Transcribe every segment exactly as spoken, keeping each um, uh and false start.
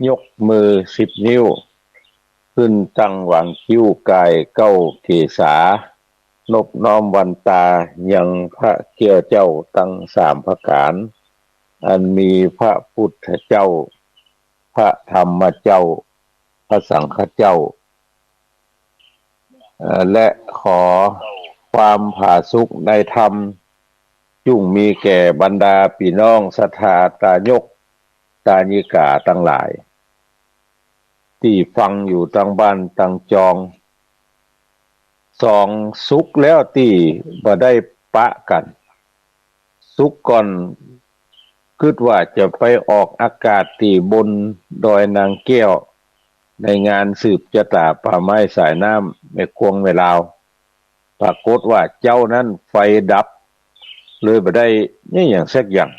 ยกมือสิบนิ้ว ขึ้นตั้งหว่างคิ้วก่ายเก๊าเกศา นบน้อมวันตายังพระเกี้ยวเจ้าตังสามประก๋าน อันมีพระพุทธเจ้า พระธรรมเจ้า พระสังฆเจ้า เอ่อ และขอความผาสุกในธรรม จุ่งมีแก่บรรดาปี้น้องศรัทธาตายกตายิกาตังหลาย ตี้ฟังอยู่ตังบ้านตังจอง สองสุขแล้วตี้บ่ได้ปะกั๋น สุขก่อนกึ๊ดว่าจะไปออกอากาศตี้บนดอยนางแก้ว ในงานสืบจะต๋าป่าไม้สายน้ำแม่กวงแม่ลาว ปรากฏว่าเจ๊านั้นไฟดับ เลยบ่ได้อะหยังสักอย่าง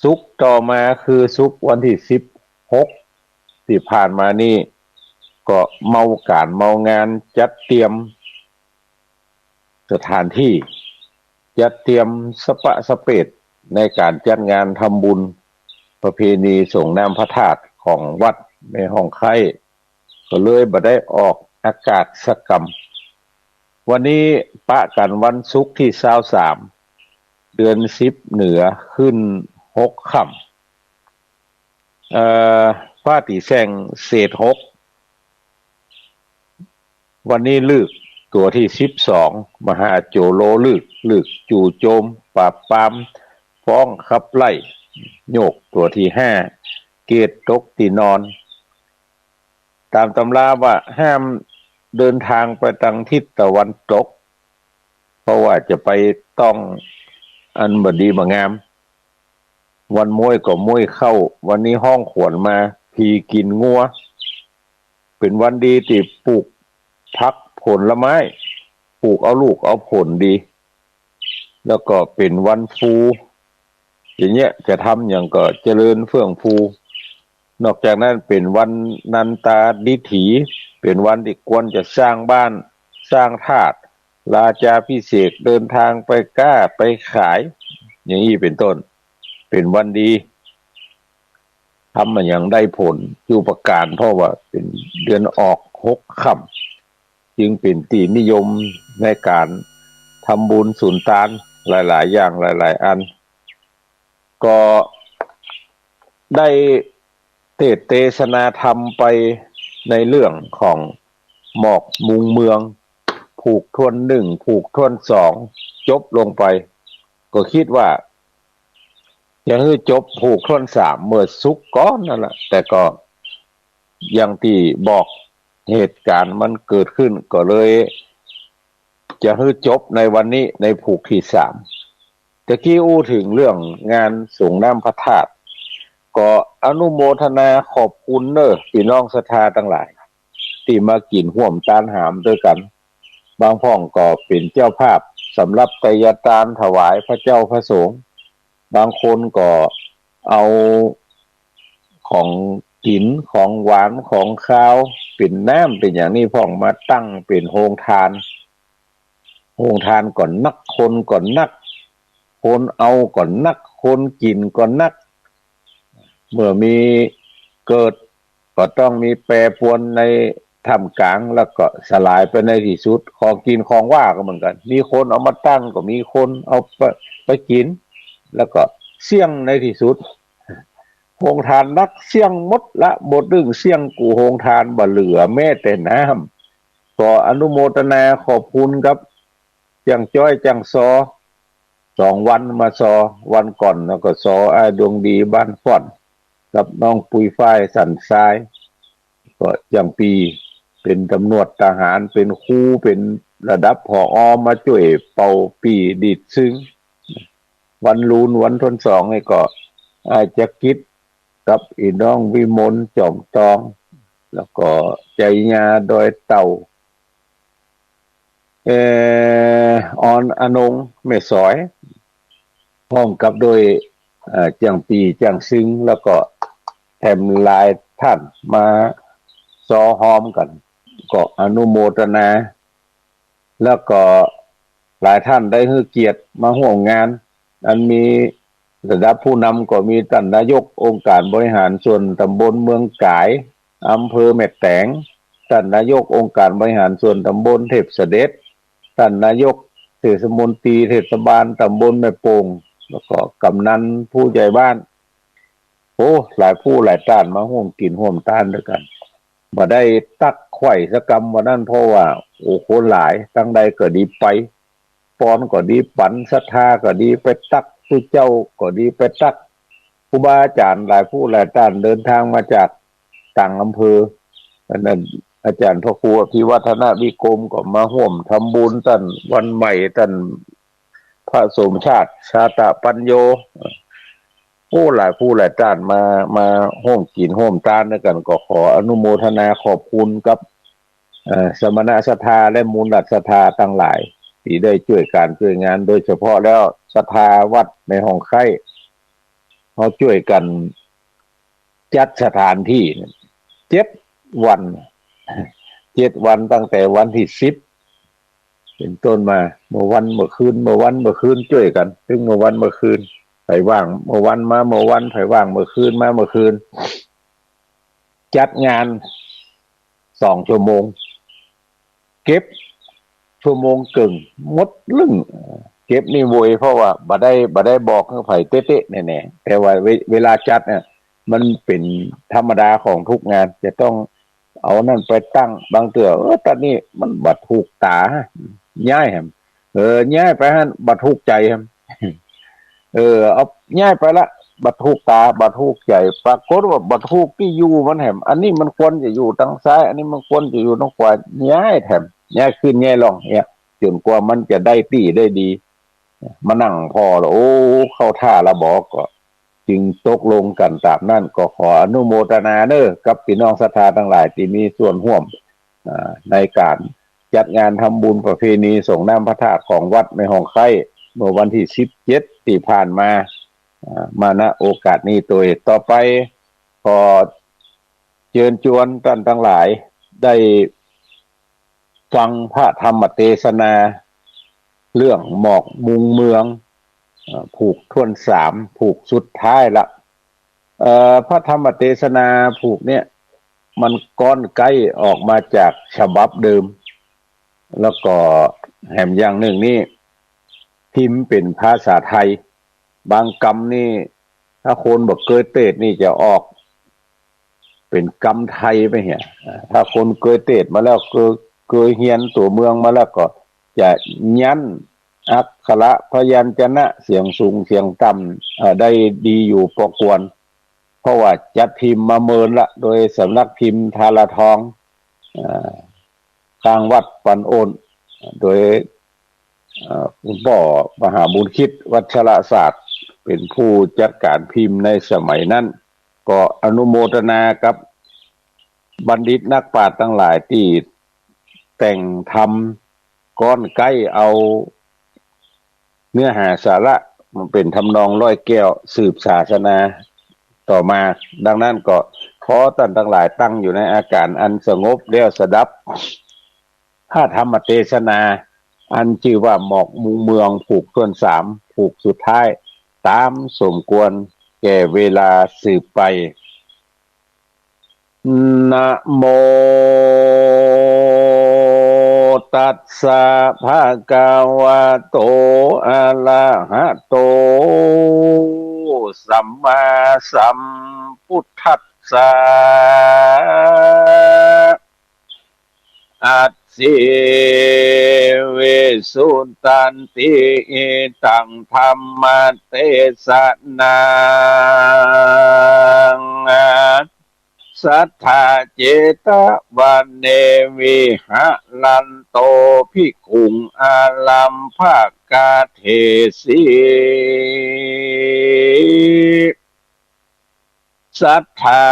สุขต่อมาคือสุขวันตี้สิบหกตี้ผ่านมานี้ ก็เมาก๋านเมางานจัดเตรียม สถานตี้ จัดเตรียมสะปะสะเปดในก๋านจัดงานทำบุญประเพณีสรงน้ำพระธาตุของวัดแม่ฮ่องไคร้ ก็เลยบ่ได้ออกอากาศสักกำ วันนี้ปะกั๋นวันสุขตี้ซาวสาม เดือนสิบเหนือขึ้นหกค่ำ เอ่อ ฟ้าตี้แส่งเศษหก วันนี้ฤกษ์ตั๋วตี้สิบสอง มหาโจโลฤกษ์ ฤกษ์จู่โจมปราบปราม ฟ้องขับไล่ โยกตั๋วตี้ห้า เกตตกตี้นอน ต๋ามตำราว่าห้ามเดินทางไปตังทิศตะวันตก เพราะว่าจะไปต้องอันบ่ดีบ่งาม วันม้วยก็ม้วยเข้า วันนี้ฮ้องขวัญมา ผีกิ๋นงัว เป๋นวันดีตี้ปลูกผักผลไม้ ปลูกเอาลูกเอาผลดี แล้วก็เป๋นวันฟู อย่างเนี้ยจะทำหยังก็เจริญเฟื่องฟู นอกจากนั้นเป๋นวันนันตาดิถี เป๋นวันตี้ควรจะสร้างบ้าน สร้างธาตุ ราชาภิเษก เดินทางไปก๊าไปขาย อย่างอี้เป๋นต้น เป๋นวันดี ทำอะหยังได้ผลจุประก๋าน เพราะว่าเป๋นเดือนออกหกค่ำ จึงเป๋นตี้นิยมในก๋านทำบุญสุนตานหลายๆ อย่างหลายๆ อัน ก็ได้เตสน์เตสนาธรรมไปในเรื่องของหมอกมุงเมือง ผูกถ้วนหนึ่ง ผูกถ้วนสอง จบลงไป ก็กึ๊ดว่าจะหื้อจบผูกถ้วนสามเมื่อสุขก่อนนั่นแหละ แต่ก็อย่างตี้บอก เหตุก๋ารณ์มันเกิดขึ้น ก็เลยจะหื้อจบในวันนี้ในผูกตี้สาม ตะกี้อู้เถิงเรื่องงานสรงน้ำพระธาตุ ก็อนุโมทนาขอบคุณเน่อปี้น้องศรัทธาตังหลาย ตี้มากิ๋นฮ่วมตานหามตวยกั๋น บางพ่องก็เป๋นเจ้าภาพสำหรับไตยตานถวายพระเจ้าพระสงฆ์ บางคนก็เอาของกิ๋น ของหวาน ของคาว เป๋นน้ำ เป๋นอย่างนี้พ่องมาตั้งเป๋นโฮงตาน โฮงตานก็นัก คนก็นัก คนเอาก็นัก คนกิ๋นก็นัก เมื่อมีเกิด ก็ต้องมีแปรปรวนในท่ามกลาง แล้วก็สลายไปในตี้สุด ของกิ๋นของหว่านก็เหมือนกั๋น มีคนเอามาตั้ง ก็มีคนเอาไป ไปกิ๋น แล้วก็เสี้ยงในตี้สุด โฮงตานนัก เสี้ยงหมดละ บ่ตึงเสี้ยงกู้โฮงตาน บ่เหลือแม้แต่น้ำ ก็อนุโมทนาขอบคุณกับ จ้างจ้อยจ้างซอ สองวันมาซอ วันก่อนแล้วก็ซออ้ายดวงดีบ้านฝ่อน กับน้องปุ้ยฝ้ายสันทราย ก็จ้างปี้ เป๋นตำรวจทหาร เป๋นครู เป๋นระดับ ผอ. มาจ้วยเป่าปี้ดีดซึ่ง วันลูน วันถ้วนสองนี่ก็อ้ายจักริดกับอีน้องวิมลจอมตอง แล้วก็ใจญาดอยเต่า เอ่อ ออนอนงแม่สอย พร้อมกับด้วย เอ่อ จ้างปี้จ้างซึ่ง แล้วก็แถมหลายท่านมาซอฮ้อมกั๋น ก็อนุโมทนา แล้วก็หลายท่านได้หื้อเกียรติมาฮ่วมงาน อันมี ระดับผู้นำก็มีต้านนายกองค์การบริหารส่วนต๋ำบลเมืองก๋าย อำเภอแม่แตง ต้านนายกองค์การบริหารส่วนต๋ำบลเทพเสด็จ ต้านนายกเทศมนตรีเทศบาลต๋ำบลแม่โป่ง แล้วก็กำนันผู้ใหญ่บ้าน โอ้ หลายผู้หลายต้านมาฮ่วมกิ๋นฮ่วมตานด้วยกั๋น บ่ได้ตั๊กไขว่สักกำวันนั้น เพราะว่า โอ้ คนหลาย ตังใดก็ดีไป ปอนก็ดีปั๋น ศรัทธาก็ดีไปตั๊ก ตุ๊เจ้าก็ดีไปตั๊ก ครูบาอาจ๋ารย์หลายผู้หลายต้านเดินตางมาจากต่างอำเภอ อันนั้นอาจ๋ารย์พระครูอภิวัฒนวิกรมก็มาฮ่วมทำบุญ ต้านวันใหม่ ต้านพระสมชาติ ชาตะปัญโญ โอ้ หลายผู้หลายต้านมา มาฮ่วมกิ๋นฮ่วมตานด้วยกั๋น ก็ขออนุโมทนาขอบคุณกับ เอ่อ สมณะศรัทธาและมูลรัฐศรัทธาตังหลาย ตี้ได้จ้วยก๋านจ้วยงาน โดยเฉพาะแล้วศรัทธาวัดแม่ฮ่องไคร้ เฮาจ้วยกั๋นจัดสถานตี้เจ็ดวัน เจ็ดวันตั้งแต่วันตี้สิบเป๋นต้นมา เมื่อวันเมื่อคืน เมื่อวันเมื่อคืนจ้วยกั๋น ตึงเมื่อวันเมื่อคืน ใผว่างเมื่อวันมาเมื่อวัน ใผว่างเมื่อคืนมาเมื่อคืน จัดงานสองชั่วโมง เก็บชั่วโมงเกิ่ง หมดลึ่ง เก็บนี่โวย เพราะว่าบ่ได้ บ่ได้บอกหื้อใผเต๊ะๆ แน่ๆ แต่ว่าเว เวลาจัดเนี่ย มันเป๋นธรรมดาของทุกงาน จะต้องเอานั่นไปตั้ง บางเตื้อ เออ ตานี้มันบ่ถูกต๋า ย้ายแหม เออ ย้ายไปหั้น บ่ถูกใจ๋แหม เออ เอาย้ายไปละ บ่ถูกต๋า บ่ถูกใจ๋ ปรากฏว่าบ่ถูกตี้อยู่มันแหม อันนี้มันควรจะอยู่ตางซ้าย อันนี้มันควรจะอยู่ตางขวา ย้ายแถม ย้ายขึ้นย้ายล่องเนี่ย จ๋นกว่ามันจะได้ตี้ได้ดี มานั่งผ่อแล้ว โอ้ เข้าท่าละบ่ ก็จึงตกลงกั๋นต๋ามนั้น ก็ขออนุโมทนาเน้อ กับปี้น้องศรัทธาตังหลายตี้มีส่วนฮ่วม อ่า ในก๋านจัดงานทำบุญประเพณีส่งน้ำพระธาตุของวัดแม่ฮ่องไคร้ เมื่อวันตี้สิบเจ็ดตี้ผ่านมา อ่า มา ณ โอกาสนี้ตวย ต่อไปขอเจิญจวนต้านตังหลายได้ฟังพระธรรมเตสนา เรื่องหมอกมุงเมือง เอ่อ ผูกถ้วนสาม ผูกสุดท้ายละ เอ่อ พระธรรมเตสนาผูกเนี่ย มันก้อนใก้ออกมาจากฉบับเดิม แล้วก็แหมอย่างนึ่งนี่ พิมพ์เป๋นภาษาไทย บางกำนี่ ถ้าคนบ่เกยเตศน์นี่จะออกเป๋นกำไทยไปเหีย อ่า ถ้าคนเกยเตศน์มาแล้ว เกย เกยเฮียนตั๋วเมืองมาแล้วก็จะยั้นอักขระพยัญชนะ เสียงสูงเสียงต่ำ เอ่อ ได้ดีอยู่ปอควร เพราะว่าจัดพิมพ์มาเมินละ โดยสำนักพิมพ์ทาราทอง อ่า ข้างวัดปันโอน โดย เอ่อ คุณป้อมหาบุญคิด วัชรศาสตร์ เป๋นผู้จัดก๋านพิมพ์ในสมัยนั้น ก็อนุโมทนากับบัณฑิตนักปราชญ์ตังหลายตี้แต่งทำก้อนใก้เอาเนื้อหาสาระมาเป๋นทำนองร้อยแก้วสืบศาสนาต่อมา ดังนั้นก็ขอต้านตังหลายตั้งอยู่ในอาก๋ารอันสงบแล้วสดับ พระธรรมเตสนา อันจื้อว่าหมอกมุงเมืองผูกถ้วนสาม ผูกสุดท้าย ต๋ามสมควรแก่เวลาสืบไป นะโมตัสสะ ภะคะวะโต อะระหะโต สัมมาสัมพุทธัสสะ อัตถิวิสสุตันติ อิทังธัมมะเตสะนัง สัตถาเจตวะเน วิหะรันโต ภิกขุง อารัมภะกะเถสิ สัตถา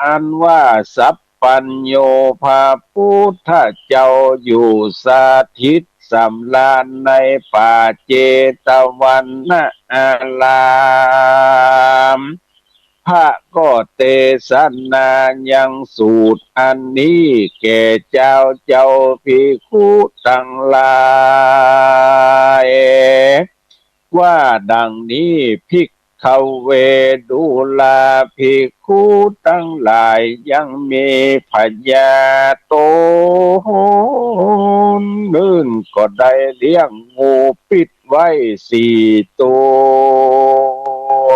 อันว่าสัพพัญญูพระพุทธเจ้าอยู่สถิตสำราญในป่าเจตวันนาราม พระก็เตสนายังสูตรอันนี้แก่เจ้า เจ้าภิกขุตังหลาย ว่าดังนี้ ภิกขเว ดูราภิกขุตังหลาย ยังมีพญาต๋นนึ่งก็ได้เลี้ยงงูปิ๊ดไว้สี่ตั๋ว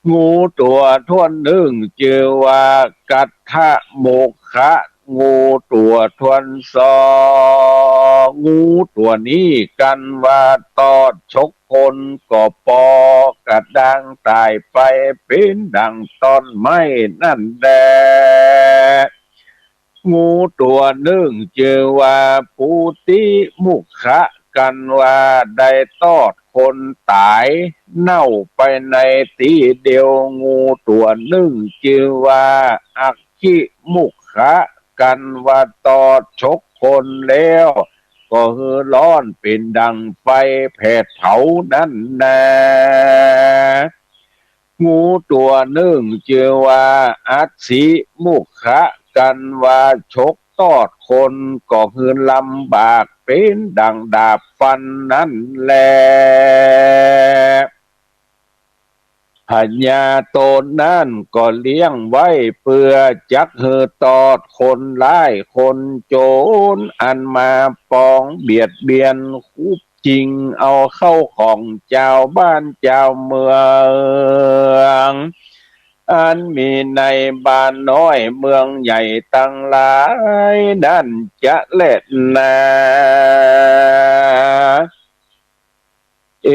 งูตั๋วถ้วนนึ่งจื้อว่ากัฏฐมุขะ งูตั๋วถ้วนสอง งูตั๋วนี้กั๋นว่าตอดฉกคนก็ปอกระด้างต๋ายไปเป๋นดั่งต้นไม้นั่นแล งูตั๋วนึ่งจื้อว่าปูติมุขะ กั๋นว่าได้ตอดคนต๋ายเน่าไปในตี้เดียว งูตั๋วนึ่งจื้อว่าอัคคิมุขะ กั๋นว่าตอดฉกคนแล้วก็หื้อร้อนเป๋นดั่งไฟแผดเผานั่นนา งูตั๋วนึ่งจื้อว่าอัสสิมุขะ กั๋นว่าฉกตอดคนก็หื้อลำบากเป๋นดั่งดาบฟันนั่นแล พญาต๋นนั้นก็เลี้ยงไว้เปื้อจักหื้อตอดคนร้ายคนโจ๋รอันมาปองเบียดเบียน คุบจิงเอาเข้าของจาวบ้านจาวเมือง อันมีในบ้านน้อยเมืองใหญ่ตังหลายนั้นจะแลนา เอ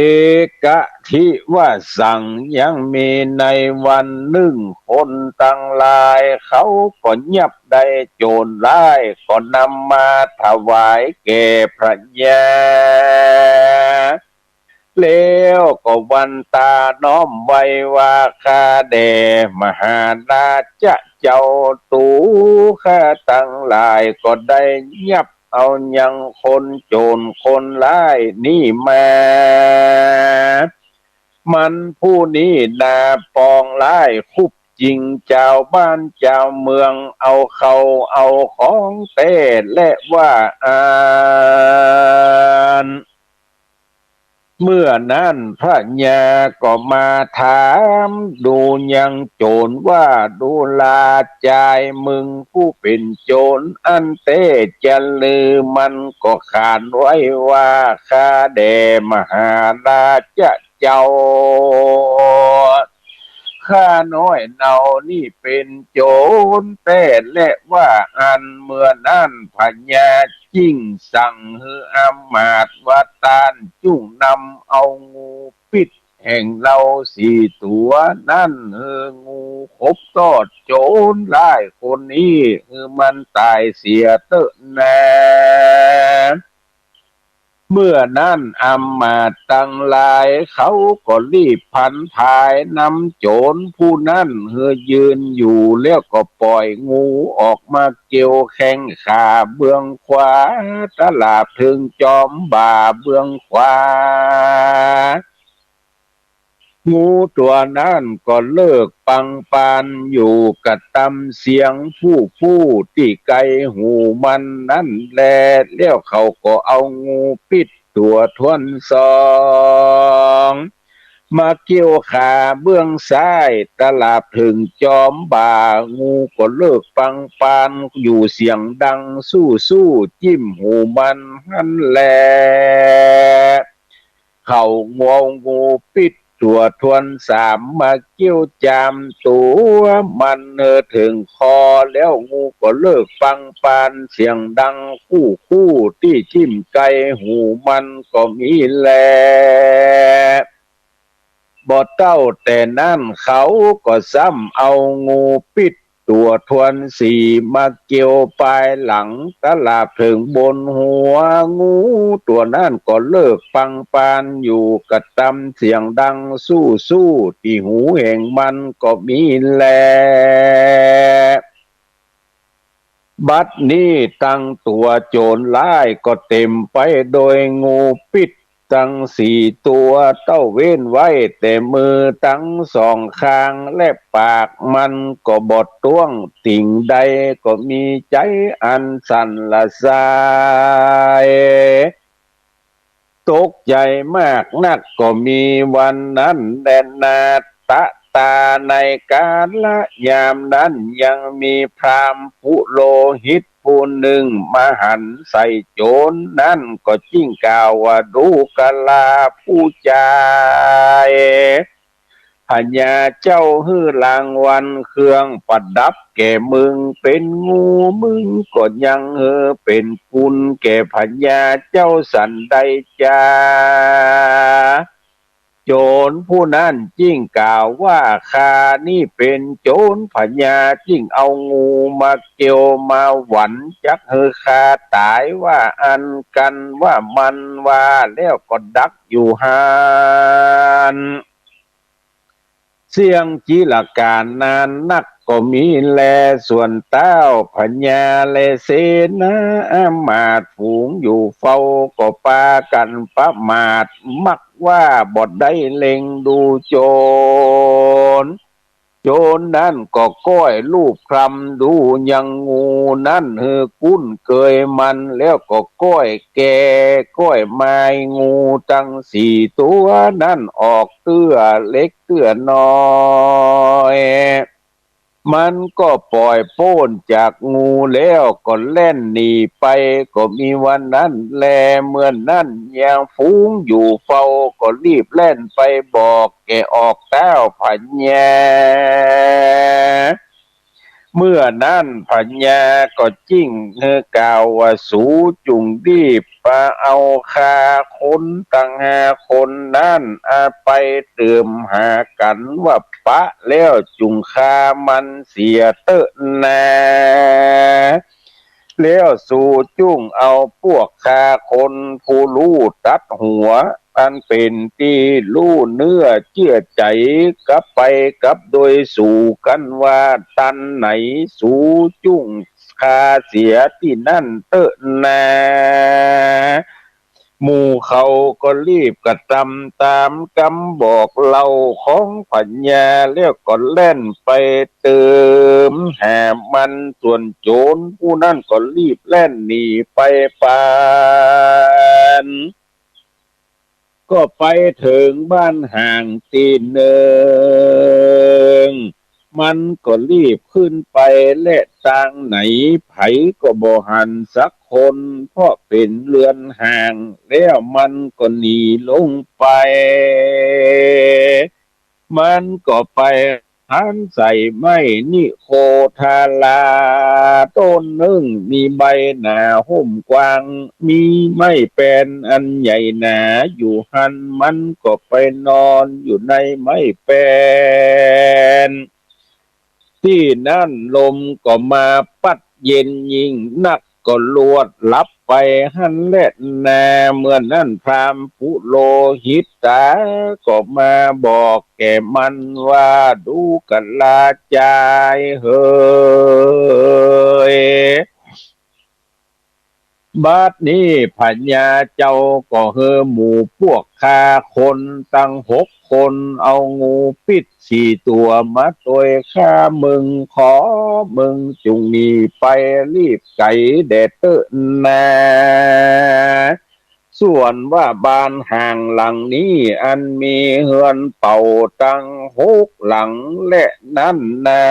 กะทิวะสัง ยังมีในวันนึ่งคนตังหลายเขาก็ยับได้โจ๋รร้าย ก็นำมาถวายแก่พญา แล้วก็วันตาน้อมไหว้ว่า ข้าแด่มหาราชะเจ้า ตั๋วข้าตังหลายก็ได้ยับเอายังคนโจ๋รคนร้ายนี้มา มันผู้นี้นาปองร้ายคุบจิงจาวบ้านจาวเมือง เอาเข้าเอาของแต๊และว่าอั้น เมื่อนั้นพญาก็มาถามดูยังโจ๋รว่า ดูราจาย มึงผู้เป๋นโจ๋รอั้นแต๊จะลือ มันก็ขานไว้ว่า ข้าแด่มหาราชะเจ้า ข้าน้อยเนานี้เป๋นโจ๋รแต๊และว่าอั้น เมื่อนั้นพญาจึ่งสั่งหื้ออำมาตย์ว่า ต้านจุ่งนำเอางูปิ๊ดแห่งเฮาสี่ตั๋วนั้น หื้องูขบตอดโจ๋รร้ายคนนี้ หื้อมันต๋ายเสียเต๊อะนา เมื่อนั้นอำมาตย์ตังหลายเขาก็รีบผันผายนำโจ๋รผู้นั้นหื้อยืนอยู่ แล้วก็ป่อยงูออกมาเกี่ยวแข้งขาเบื้องขวา ตราบเถิงจอมบ่าเบื้องขวา งูตั๋วนั้นก็เลิกปังปานอยู่ กระตำเสียงฟู่ฟู่ตี้ไกลหูมันนั้นแล แล้วเขาก็เอางูปิ๊ดตั๋วถ้วนสองมาเกี่ยวขาเบื้องซ้าย ตราบเถิงจอมบ่า งูก็เลิกปังปานอยู่เสียงดังสู้สู้ จิ้มหูมันหั้นแล เขางวงงูปิ๊ดตั๋วถ้วนสามมาเกี้ยวจามตั๋วมันเถิงคอ แล้วงูก็เลิกปังปานเสียงดังคู่คู่ ตี้จิ้มไกลหูมันก็มีแล บ่เต้าแต่นั้นเขาก็ซ้ำเอางูปิ๊ดตั๋วถ้วนสี่มาเกี่ยวปายหลัง ตราบเถิงบนหัว งูตั๋วนั้นก็เลิกปังปานอยู่ กระตำเสียงดังสู้สู้ ตี้หูแห่งมันก็มีแล บัดนี้ตังตั๋วโจ๋รร้ายก็เต็มไปโดยงูปิ๊ดตังสี่ตั๋ว เต้าเว้นไว้แต่มือตังสองข้างและปากมันก็บ่ต้วงสิ่งใด ก็มีใจ๋อันสั่นละสาย ตกใจ๋มากนัก ก็มีวันนั้นแลนา ตะตา ในกาละยามนั้น ยังมีพราหมณ์ปุโรหิตผู้นึ่งมาหันใส่โจรนั้น ก็จึงกล่าวว่า ดูกราผู้จาย พญาเจ้าหื้อรางวัลเครื่องประดับแก่มึง เป๋นงู มึงก็ยังหื้อเป๋นปุญแก่พญาเจ้าสันใดจา โจรผู้นั้นจึงกล่าวว่า ข้านี้เป๋นโจร พญาจึงเอางูมาเกี่ยวมาหวัน จักหื้อข้าต๋าย ว่าอั้นกั๋นว่ามันว่า แล้วก็ดักอยู่หั้น เสี้ยงจิรกาลนานนักก็มีแล ส่วนต้าวพญาและเสนาอามาตย์ฝูงอยู่เฝ้า ก็ปากั๋นประมาท มักว่าบ่ได้เล็งดูโจร โจรนั้นก็ก้อยลูบคลำดูยังงูนั้นหื้อกุ้นเกยมัน แล้วก็ก้อยแก่ ก้อยมายงูตังสี่ตั๋วนั้นออกเตื้อเล็กเตื้อน้อย มันก็ป่อยป๊นจากงูแล้วก็แล่นหนีไป ก็มีวันนั้นแล เมื่อนั้นยังฝูงอยู่เฝ้า ก็รีบแล่นไปบอกแก่ออกต้าวพญา เมื่อนั้นพญาก็จึงหื้อกล่าวว่า สูจุ่งรีบปาเอาข้าคนตังห้าคนนั้น อาไปเติมหากั๋นว่าปะแล้วจุ่งฆ่ามันเสียเต๊อะนา แล้วสูจุ่งเอาปวกข้าคนผู้ลู่ตัดหัว อันเป๋นตี้ลู่เนื้อเจื้อใจ๋ กับไปกับโดยสูกั๋นว่าตันไหน สูจุ่งฆ่าเสียตี้นั้นเต๊อะนา หมู่เขาก็รีบกระตำต๋ามกำบอกเล่าของพญา แล้วก็แล่นไปเติมหามัน ส่วนโจรผู้นั้นก็รีบแล่นหนีไปปาน ก็ไปเถิงบ้านฮ้างตี้นึ่ง มันก็รีบขึ้นไป และตางไหนใผก็บ่หันสักคน เพราะเป๋นเฮือนฮ้าง แล้วมันก็หนีลงไป มันก็ไป หันใส่ไม้นิโคทาราต้นนึ่ง มีใบหนาหุ้มกว้าง มีไม้แปนอันใหญ่หนาอยู่หั้น มันก็ไปนอนอยู่ในไม้แปน ตี้นั้นลมก็มาปั๊ดเย็นยิ่งนัก ก็ลวดหลับไปหั้นแลนา เมื่อนั้นพราหมณ์ปุโรหิตต๋าก็มาบอกแก่มันว่า ดูกราจายเหย บัดนี้พญาเจ้าก็หื้อหมู่ปวกข้าคนตังหกคน เอางูปิ๊ดสี่ตั๋วมาตวยข้ามึง ขอมึงจุ่งหนีไป รีบไก๋แด่เต๊อะนา ส่วนว่าบ้านฮ้างหลังนี้ อันมีเฮือนเป่าตังหกหลังแลนั้นนา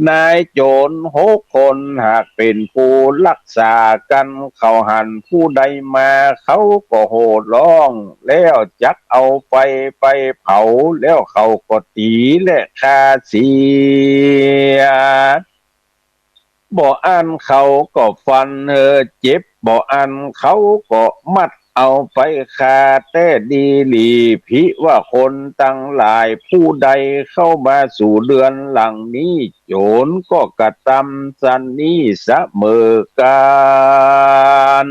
นายโจรหกคนหากเป๋นผู้ฮักษากั๋น เขาหันผู้ใดมา เขาก็โห่ร้อง แล้วจักเอาไฟไปเผา แล้วเขาก็ตี๋และฆ่าเสีย บ่อั้นเขาก็ฟันหื้อเจ็บ บ่อั้นเขาก็มัดเอาไปฆ่าแต๊ดีหลี ผิว่าคนตังหลายผู้ใดเข้ามาสู่เฮือนหลังนี้ โจรก็กระตำสันนี้เสมอกั๋น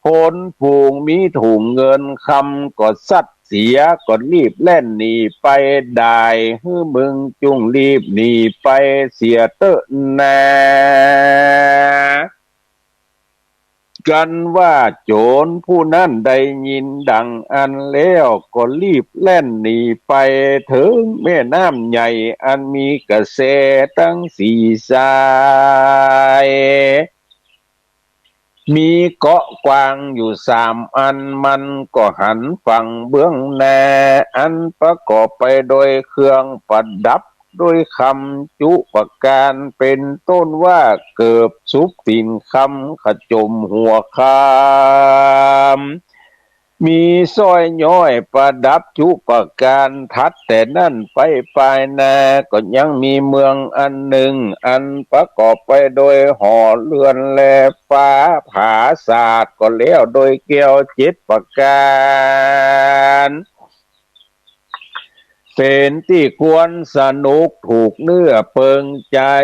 คนฝูงมีถุงเงินคำก็ซัดเสีย ก็รีบแล่นหนีไป ดายหื้อมึงจุ่งรีบหนีไปเสียเต๊อะนา กันว่าโจรผู้นั้นได้ยินดังอั้นแล้ว ก็รีบแล่นหนีไปเถิงแม่น้ำใหญ่อันมีกระแสตังสี่สาย มีเกาะกวางอยู่สามอัน มันก็หันฝั่งเบื้องหน้า อันประกอบไปโดยเครื่องประดับ โดยคำจุประการ เป๋นต้นว่าเกิบ สุบติ่นคำ ขจมหัวคำ มีสร้อยย้อยประดับจุประการ ถัดแต่นั้นไปปายหน้า ก็ยังมีเมืองอันนึ่ง อันประกอบไปโดยหอเฮือนและฟ้าผาสาท ก็แล้วโดยแก้วเจ็ดประการ เป๋นตี้ควรสนุกถูกเนื้อเปิงใจ๋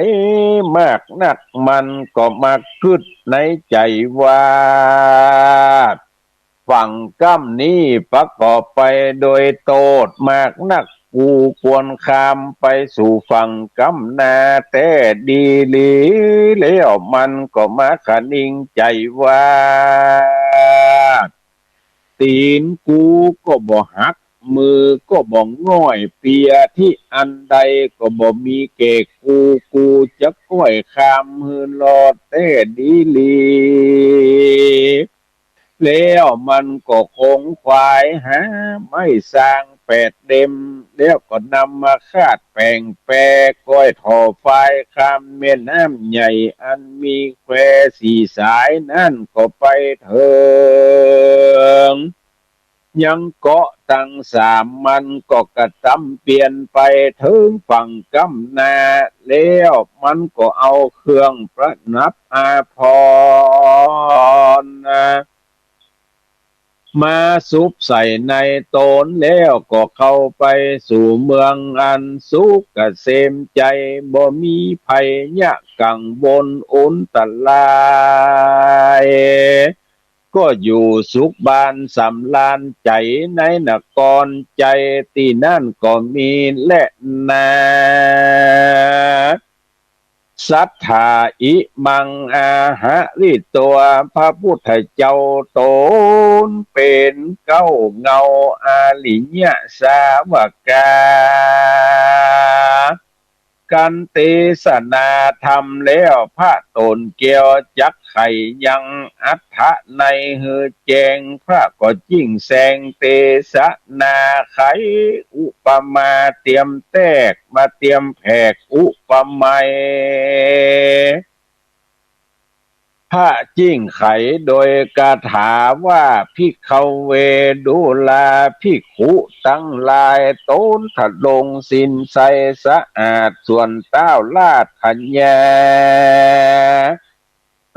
มากนัก มันก็มากึ๊ดในใจ๋ว่า ฝั่งก้ำนี้ประกอบไปโดยโต้ษมากนัก กูควรข้ามไปสู่ฝั่งก้ำหน้าแต๊ดีหลี แล้วมันก็มาคะนิงใจ๋ว่า ตี๋นกูก็บ่หัก มือก็บ่ง่อย เปียที่อันใดก็บ่มีแก่กู กูจะก้อยข้ามหื้อรอดแต๊ดีหลี แล้วมันก็ขงขวายหาไม้ซางแปดเล่ม แล้วก็นำมาคาดแป๋งแป ก้อยถ่อฟายข้ามแม่น้ำใหญ่อันมีแควสี่สายนั้นก็ไปเถิง ยังเกาะตังสาม มันก็กระตำเปียนไปเถิงฝั่งก้ำหน้า แล้วมันก็เอาเครื่องประดับอาภรณ์มาสุบใส่ในต๋น แล้วก็เข้าไปสู่เมืองอันสุขเกษมใจ๋ บ่มีภัยยะกังวลอุนตราย ก็อยู่สุขบานสำราญใจ๋ในนครใจ๋ ตี้นั้นก็มีแลนา สัตถา อิมัง อาหาริโต พระพุทธเจ้าต๋นเป๋นเก๊าเงาอริยสาวกา กั๋นเตสนาธรรมแล้ว พระต๋นแก้วจักไขยังอัฏฐะในหื้อแจ้ง พระก็จิ่งแสงเตสนาไขอุปมาเตียมแตกมาเตียมแผกอุปไมย พระจิ่งไขโดยคาถาว่า ภิกขเว ดูราภิกขุตังหลาย ต๋นทรงศีลใสสะอาด ส่วนต้าวราชกัญญา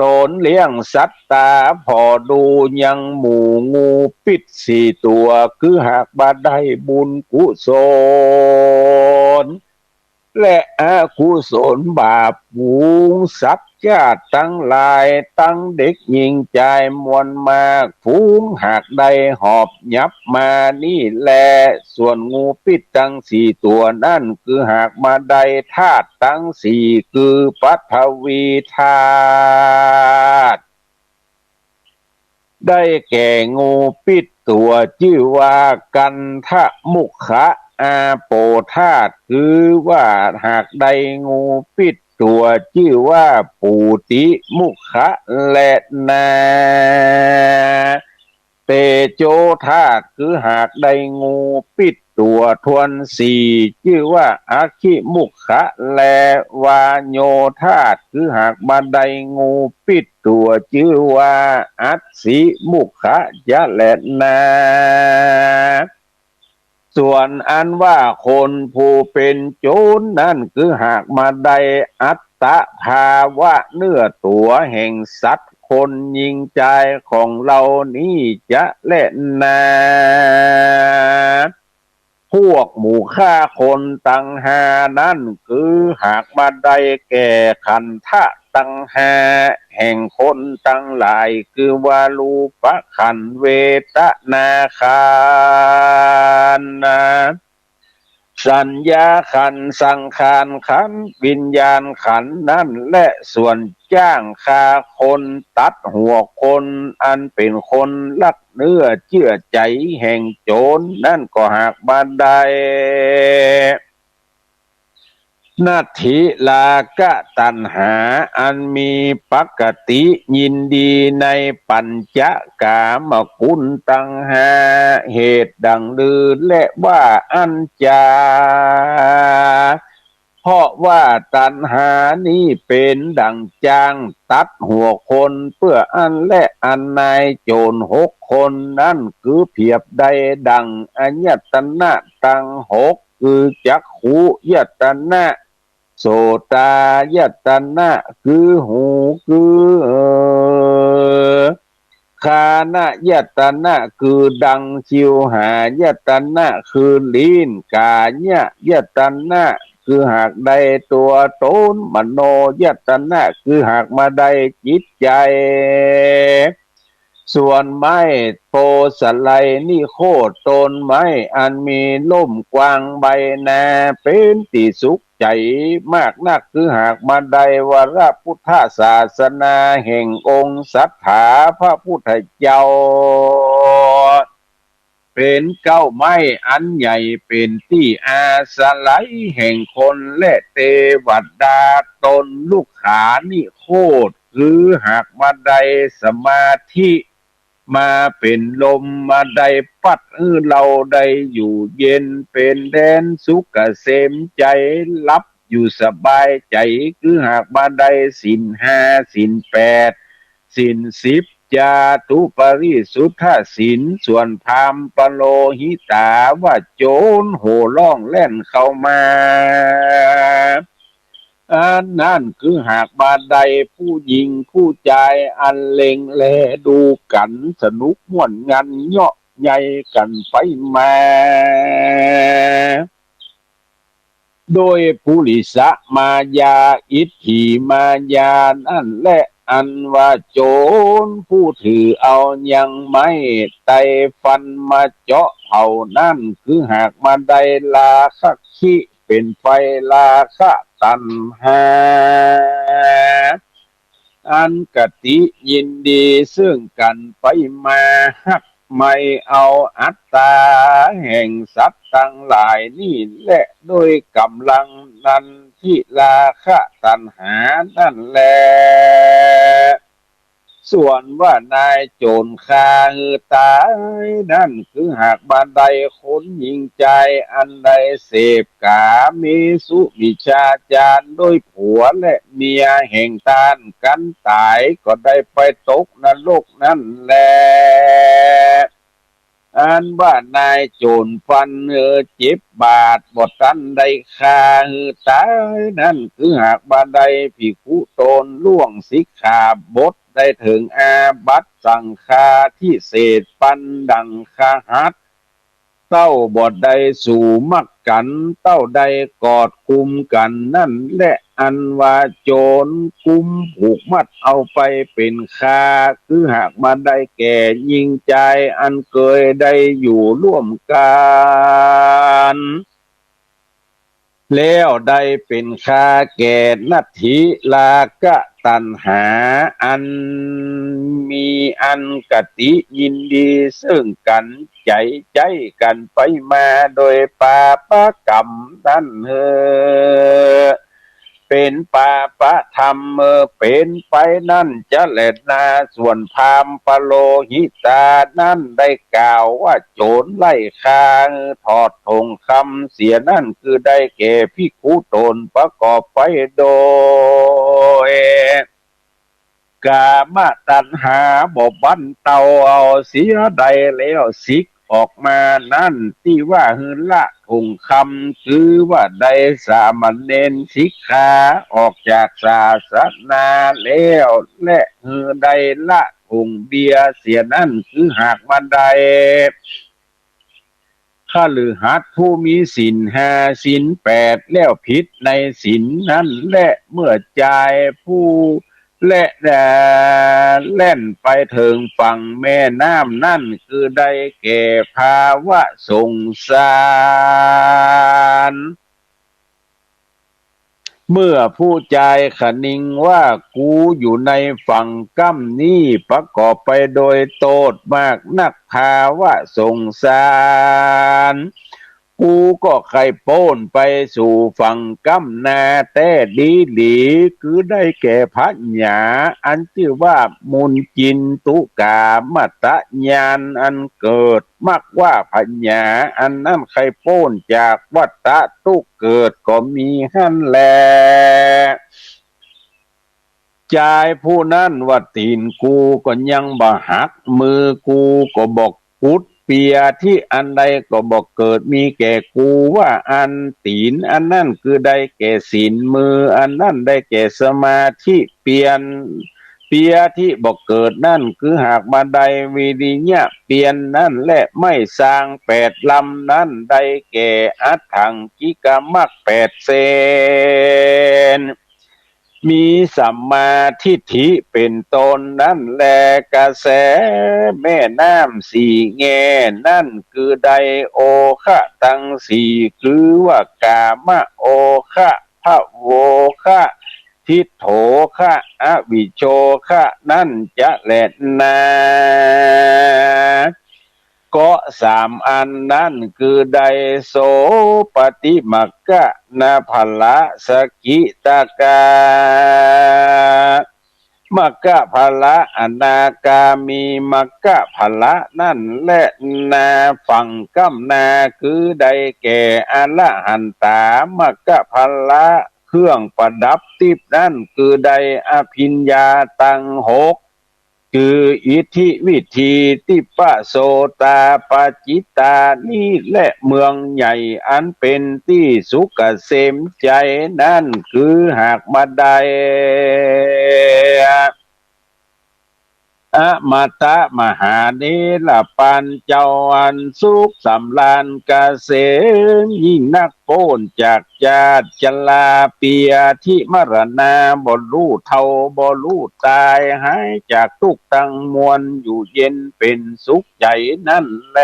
ต๋นเลี้ยงสัตตาผ่อดูยังหมู่งูปิ๊ดสี่ตั๋ว คือหากบ่ได้บุญกุศล และอกุศลบาป ฝูงสัตว์จ๊าดตังหลาย ตังเด็กญิงจายมวลมาก ฝูงหากได้หอบหยับมานี่แล ส่วนงูปิ๊ดตังสี่ตั๋วนั้น คือหากบ่ได้ธาตุตังสี่ คือปฐวีธาตุ ได้แก่งูปิ๊ดตั๋วจื้อว่ากัณฑมุขะ อาโปธาตุ คือว่าหากได้งูปิ๊ดตั๋วจื้อว่าปูติมุขะแลนา เตโจธาตุ คือหากได้งูปิ๊ดตั๋วถ้วนสี่ จื้อว่าอัคคิมุขะแล วาโยธาตุ คือหากบ่ได้งูปิ๊ดตั๋วจื้อว่าอัสสิมุขะจะแลนา ส่วนอันว่าคนผู้เป๋นโจ๋รนั้น คือหากบ่ได้อัตตภาวะเนื้อตั๋วแห่งสัตว์คนญิงจายของเฮานี้จะแลนา พวกหมู่ฆ่าคนตังห้านั้น คือหากบ่ได้แก่ขันธะตังห้าแห่งคนตังหลาย คือว่ารูปขันธ์ เวทนาขันธ์ สัญญาขันธ์ สังขารขันธ์ วิญญาณขันธ์นั้นแล ส่วนจ้างฆ่าคน ตัดหัวคน อันเป๋นคนรักเนื้อเจื้อใจ๋แห่งโจ๋รนั้น ก็หากบ่ได้ นัตถิราคะตัณหา อันมีปกติยินดีในปัญจกามคุณตังห้า เหตุดั่งลือและว่าอั้นจา เพราะว่าตัณหานี้เป๋นดั่งจางตัดหัวคน เปื้ออั้นแลอันนายโจ๋รหกคนนั้น คือเปรียบได้ดั่งอายตนะตังหก คือจักขุยตนะ โสตายตนะ คือหู คือ คานยตนะ คือดัง ชิวหายตนะ คือลิ้น ก๋ายยตนะ คือหากได้ตั๋วต๋น มโนยตนะ คือหากมาได้จิตใจ๋ ส่วนไม้โพธิ์สาลีนิโคธ ต้นไม้อันมีล่มกว้างใบนา เป๋นตี้สุขใจ๋มากนัก คือหากมาได้วรพุทธศาสนาแห่งองค์สัตถาพระพุทธเจ้า เป๋นเก๊าไม้อันใหญ่ เป๋นตี้อาศัยแห่งคนและเตวดา ต้นลุกขานิโคธ คือหากมาได้สมาธิ มาเป๋นลม มาได้ปั๊ดหื้อเฮาได้อยู่เย็น เป๋นแดนสุขเกษมใจ๋ หลับอยู่สบายใจ๋ คือหากมาได้ศีลห้า ศีลแปด ศีลสิบ จาตุปริสุทธิศีล ส่วนพราหมณ์ปโรหิตาว่าโจ๋รโห่ฮ้องแล่นเข้ามา อันนั้นคือหากบ่าได้ผู้หญิงผู้จายอันเล็งแลดูกั๋นสนุกม่วนงันเยาะใยกั๋นไปมา โดยปุริสมายา อิทธิมายานั้นแล อันว่าโจ๋รผู้ถือเอายังไม้ไตรฟันมาเจาะเผานั้น คือหากบ่าได้ราคะคิ เป๋นไฟราคะตัณหา อันกติยินดีเซิ่งกั๋นไปมาฮักใหม่เอาอัตตาแห่งสัตว์ตังหลายนี้แล โดยก๋ำลังนันทิราคะตัณหานั้นแล ส่วนว่านายโจ๋รฆ่าหื้อต๋ายนั้น คือหากบ่าได้คนหญิงจายอันได้เสพก๋าเมสุมิจฉาจารโดยผัวและเมียแห่งต้านกั๋นต๋าย ก็ได้ไปตกนรกนั้นแล อันว่านายโจ๋รฟันหื้อเจ็บบาด บ่ตันได้ฆ่าหื้อต๋ายนั้น คือหากบ่าได้ภิกขุต๋นล่วงสิกขาบท ได้เถิงอาบัติสังฆาทิเศษปันดังขหัตถ์ เต้าบ่ได้สู่มักกั๋น เต้าได้กอดกุมกั๋นนั้นแล อันว่าโจ๋รกุมผูกมัดเอาไปเป๋นข้า คือหากบ่าได้แก่ญิงจายอันเกยได้อยู่ร่วมกั๋น แล้วได้เป๋นข้าแก่นัตถิราคะตัณหา อันมีอันกติยินดีเซิ่งกั๋นใจ๋ใจ๊กั๋นไปมาโดยปาปกรรมนั้นเฮอ เป๋นปาปธรรมเมอเป๋นไปนั้นจะแลนา ส่วนพราหมณ์ปโรหิตานั้นได้กล่าวว่าโจ๋รไล่ฆ่าหื้อถอดถงคำเสียนั้น คือได้แก่ภิกขุต๋นประกอบไปโดย ก๋ามตัณหาบ่บั้นเตาเอาเสียได้แล้ว สิกออกมานั้นตี้ว่าหื้อละถงคำ คือว่าได้สามเณรสิกขาออกจากศาสนาแล้ว และหื้อได้ละถงเบียร์เสียนั้น คือหากบ่าได้ คฤหัสถ์ผู้มีศีลห้าศีลแปดแล้วผิดในศีลนั้นแล เมื่อจายผู้และแล่นไปเถิงฝั่งแม่น้ำนั้น คือได้แก่ภาวะสงสาร เมื่อผู้จายคะนิงว่า กูอยู่ในฝั่งก้ำนี้ประกอบไปโดยโต้ษมากนัก ภาวะสงสาร กูก็ใค่ป๊นไปสู่ฝั่งก้ำหน้าแต๊ดีหลี คือได้แก่ผญาอันจื้อว่ามุนจินตุกามัตตญาณอันเกิด มักว่าผญาอันนั้นใค่ป๊นจากวัฏฏะตุ๊กข์เกิดก็มีหั้นแล จายผู้นั้นว่าตี๋นกูก็ยังบ่หัก มือกูก็บ่กุด เปียที่อันใดก็บ่เกิด มีแก่กูว่าอั้น ตี๋นอันนั้นคือได้แก่ศีล มืออันนั้นได้แก่สมาธิ เปียน เปียที่บ่เกิดนั้นคือหากบ่ได้วิริยะเปียนนั้น และไม้ซางแปดลำนั้นได้แก่อัฏฐังกิกมรรคแปดเส้น มีสัมมาทิฏฐิเป๋นต้นนั้นแล กระแสแม่น้ำสี่แง่นั้นคือได้โอคะตังสี่ คือว่ากามโอคะ ภโวคะ ทิฏโฐคะ อวิชโชคะนั้นจะแลนา ก็สามอันนั้นคือได้โสปฏิมัคคะ นผละ สกิตากา มัคคะผละ อนาคามีมัคคะผละนั้นแลนา ฝั่งก้ำหน้าคือได้แก่อรหันตามัคคะผละ เครื่องประดับติ๊บนั้นคือได้อภิญญาตังหก คืออิทธิ วิทธิ ทิพพโสตาปัจจิตานี้ และเมืองใหญ่อันเป๋นตี้สุขเกษมใจ๋นั้น คือหากบ่ได้ อมตะมหาเถรปานเจ้าอันสุขสำราญเกษมยิ่งนัก ป๊นจากชาติชรา เปียที่มรณา บ่ฮู้เฒ่าบ่ฮู้ต๋าย หายจากตุ๊กข์ตังมวล อยู่เย็นเป๋นสุขใจ๋นั้นแล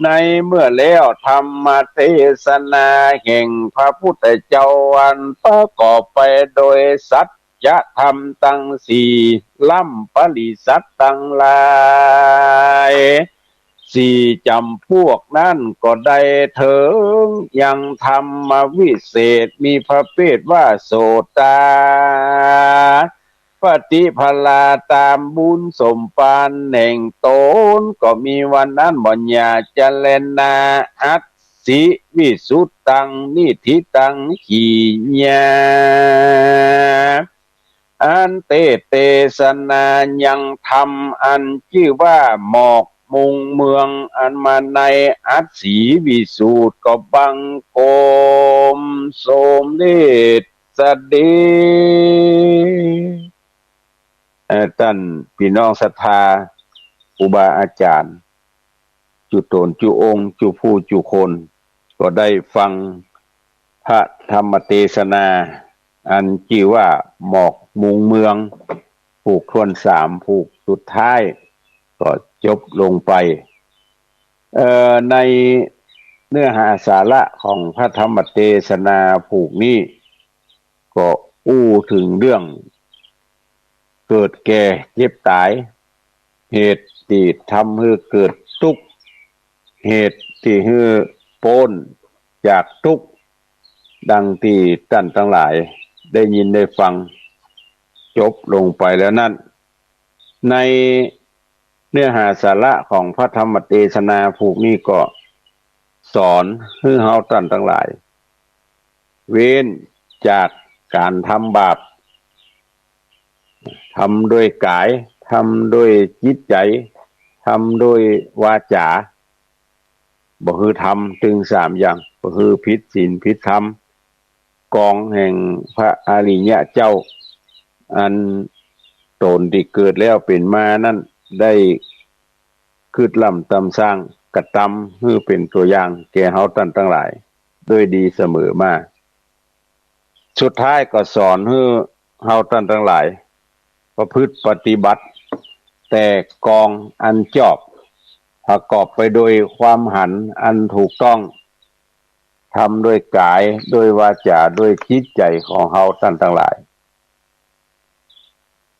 ในเมื่อแล้วธรรมเตสนาแห่งพระพุทธเจ้าอันประกอบไปโดยสัจจะธรรมตังสี่ ล้ำปริษัทตังหลาย สี่จ๋ำพวกนั้นก็ได้เถิงยังธรรมวิเศษ มีพระเภทว่าโสตาปัตติผลา ต๋ามบุญสมภารแห่งต๋น ก็มีวันนั้นบ่อย่าจะแลนา อัต สิวิสุทธัง นิฏฐิตัง ขีญา อันเตสเตสนายังธรรมอันจื้อว่าหมอกมุงเมือง อันมาในอัตสีวิสูท ก็บังคมสมเด็จเสด็จ เอ่อ ต้านปี้น้องศรัทธา ครูบาอาจ๋ารย์ จุ๊ต๋นจุ๊องค์ จุ๊ผู้จุ๊คน ก็ได้ฟังพระธรรมเตสนา อันจื้อว่าหมอกมุงเมือง ผูกถ้วนสาม ผูกสุดท้าย ก็จบลงไป เอ่อ ในเนื้อหาสาระของพระธรรมเตสนาผูกนี้ ก็อู้เถิงเรื่อง เกิดแก่เจ็บต๋าย เหตุตี้ทำหื้อเกิดตุ๊กข์ เหตุตี้หื้อป๊นจากตุ๊กข์ ดังตี้ต้านตังหลายได้ยินได้ฟัง จบลงไปแล้วนั้น ในเนื้อหาสาระของพระธรรมเตสนาผูกนี้ก็สอนหื้อเฮาต้านตังหลาย เว้นจากก๋านทำบาป ทำด้วยก๋าย ทำด้วยจิตใจ๋ ทำด้วยวาจ๋า บ่หื้อทำตึงสามอย่าง บ่หื้อผิดศีลผิดธรรม กองแห่งพระอริยะเจ้า อันต๋นตี้เกิดแล้วเป๋นมานั้น ได้กึ๊ดล่ำต๋ำสร้างกระตำหื้อเป๋นตั๋วอย่างแก่เฮาต้านตังหลาย ด้วยดีเสมอมา สุดท้ายก็สอนหื้อเฮาต้านตังหลาย ประพฤติปฏิบัติ แต่กองอันจอบ ประกอบไปโดยความหันอันถูกต้อง ทำด้วยก๋าย ด้วยวาจ๋า ด้วยจิตใจ๋ของเฮาต้านตังหลาย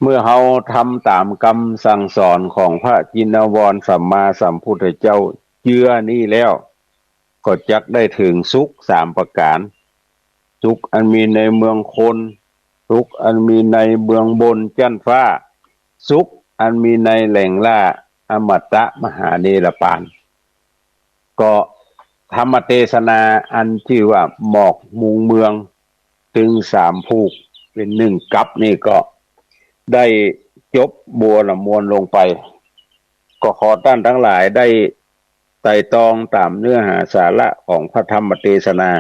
เมื่อเฮาทำต๋ามกำสั่งสอนของพระจินวรสัมมาสัมพุทธเจ้า เจื้อนี้แล้ว ก็จักได้เถิงสุขสามประก๋าน สุขอันมีในเมืองคน สุขอันมีในเมืองบนจั๊นฟ้า สุขอันมีในแหล่งหล้าอมตะมหาเนรปาน ก็ธรรมเตสนาอันจื้อว่าหมอกมุงเมือง ตึงสามผูกเป๋นนึ่งกัปนี่ก็ได้จบบัวละมวลลงไป ก็ขอต้านตังหลายได้ไต่ตองต๋ามเนื้อหาสาระของพระธรรมเตสนา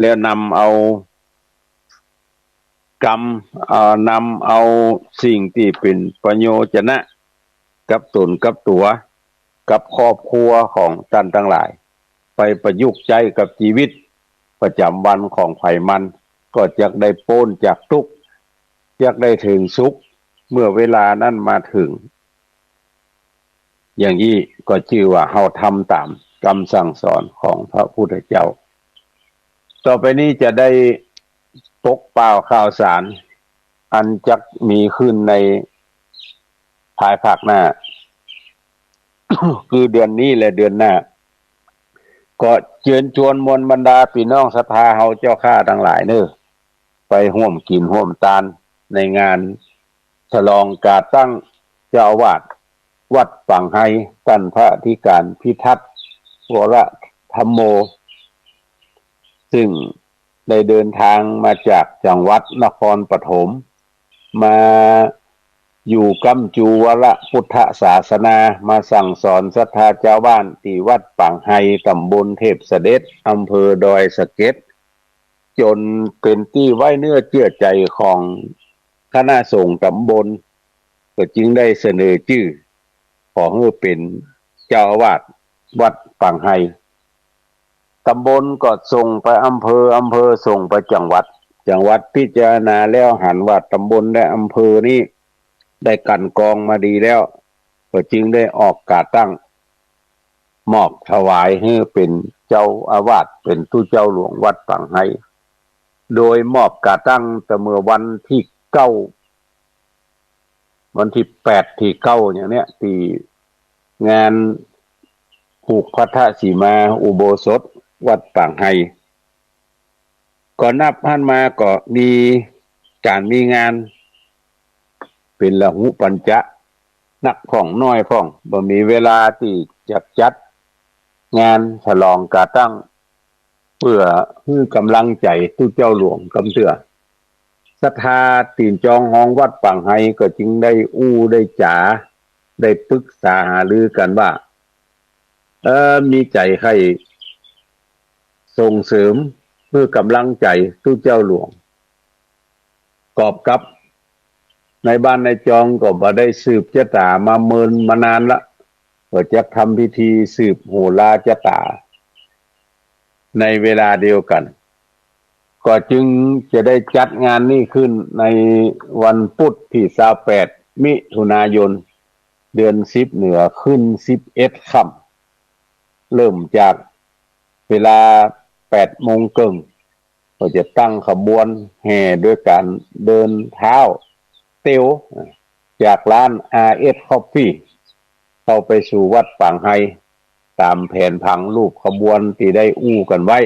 แล้วนำเอากำ เอ่อ นำเอาสิ่งตี้เป๋นประโยชนะกับต๋นกับตั๋ว กับครอบครัวของต้านตังหลาย ไปประยุกต์ใจ๊กับจีวิตประจ๋ำวันของใผมัน ก็จักได้ป๊นจากตุ๊กข์ จักได้เถิงสุข เมื่อเวลานั้นมาเถิง อย่างอี้ก็จื้อว่าเฮาทำต๋ามกำสั่งสอนของพระพุทธเจ้า ต่อไปนี้จะได้ปกป้าวข่าวสาร อันจักมีขึ้นในภายภาคหน้า คือเดือนนี้และเดือนหน้า ก็เจิญจวนมวลบรรดาปี้น้องศรัทธาเฮาเจ้าข้าตังหลายเน่อ ไปฮ่วมกิ๋นฮ่วมตานในงานฉลองก๋าตั้งเจ้าอาวาสวัดปางไฮ ต้านพระอธิก๋านพิทักษ์วรธัมโม ซึ่งได้เดินทางมาจากจังหวัดนครปฐม มาอยู่ก้ำจู๋วรพุทธศาสนา มาสั่งสอนศรัทธาจาวบ้านตี้วัดปางไฮ ต๋ำบลเทพเสด็จ อำเภอดอยสะเก็ด จ๋นเป๋นตี้ไว้เนื้อเจื้อใจ๋ของคณะสงฆ์ต๋ำบล ก็จึงได้เสนอจื้อขอหื้อเป๋นเจ้าอาวาสวัดปางไฮ ต๋ำบลก็ส่งไปอำเภอ อำเภอส่งไปจังหวัด จังหวัดพิจารณาแล้วหันว่าต๋ำบลและอำเภอนี้ได้กลั่นกรองมาดีแล้ว ก็จึงได้ออกก๋าตั้งมอบถวายหื้อเป๋นเจ้าอาวาส เป๋นตุ๊เจ้าหลวงวัดปางไฮ โดยมอบก๋าตั้งแต่เมื่อวันตี้เก้า วันตี้แปดตี้เก้าอย่างเนี้ย ตี้งานผูกพัทธสีมาอุโบสถวัดปางไฮ ก็นับหั้นมาก็มีก๋านมีงานเป๋นละหุปัญจะ นักพ่องน้อยพ่อง บ่มีเวลาตี้จะจัดงานฉลองก๋าตั้ง เปื้อหื้อก๋ำลังใจ๋ตุ๊เจ้าหลวงกำเตื้อ ศรัทธาตี้จองฮองวัดปางไฮก็จึงได้อู้ได้จ๋า ได้ปรึกษาหารือกั๋นว่า เออ มีใจ๋ใค่ส่งเสริมหื้อก๋ำลังใจ๋ตุ๊เจ้าหลวง กอบกับนายบ้านนายจองก็บ่ได้สืบจะต๋ามาเมินมานานละ ก็จะทำพิธีสืบโหราจะต๋า ในเวลาเดียวกั๋น ก็จึงจะได้จัดงานนี้ขึ้นในวันพุธตี้ซาวแปดมิถุนายน เดือนสิบเหนือขึ้นสิบเอ็ดค่ำ เริ่มจากเวลาแปดโมงเกิ่ง ก็จะตั้งขบวนแห่โดยก๋านเดินเท้าเตียว จากร้าน อาร์ เอส Coffee เข้าไปสู่วัดปางไฮ ต๋ามแผนผังรูปขบวนตี้ได้อู้กั๋นไว้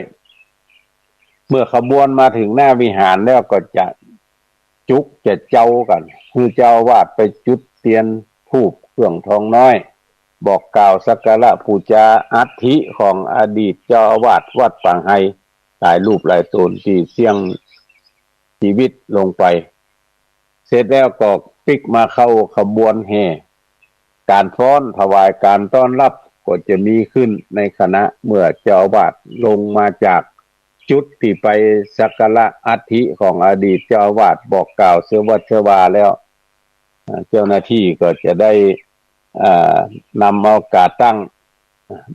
เมื่อขบวนมาเถิงหน้าวิหารแล้วก็จะจุกจะเจ๊ากั๋น หื้อเจ้าอาวาสไปจุดเตียนธูปเครื่องทองน้อย บอกกล่าวสักการะปู๋จาอัฐิของอดีตเจ้าอาวาสวัดปางไฮ หลายรูปหลายต๋นตี้เสี้ยงจีวิตลงไป เสร็จแล้วก็ปิ๊กมาเข้าขบวนแห่ ก๋านฟ้อนถวายก๋านต้อนรับก็จะมีขึ้นในขณะเมื่อเจ้าอาวาสลงมาจากจุดตี้ไปสักการะอัฐิของอดีตเจ้าอาวาส บอกกล่าวเสวะเสวาแล้ว อ่า เจ้าหน้าตี้ก็จะได้ อ่า นำเอาก๋าตั้ง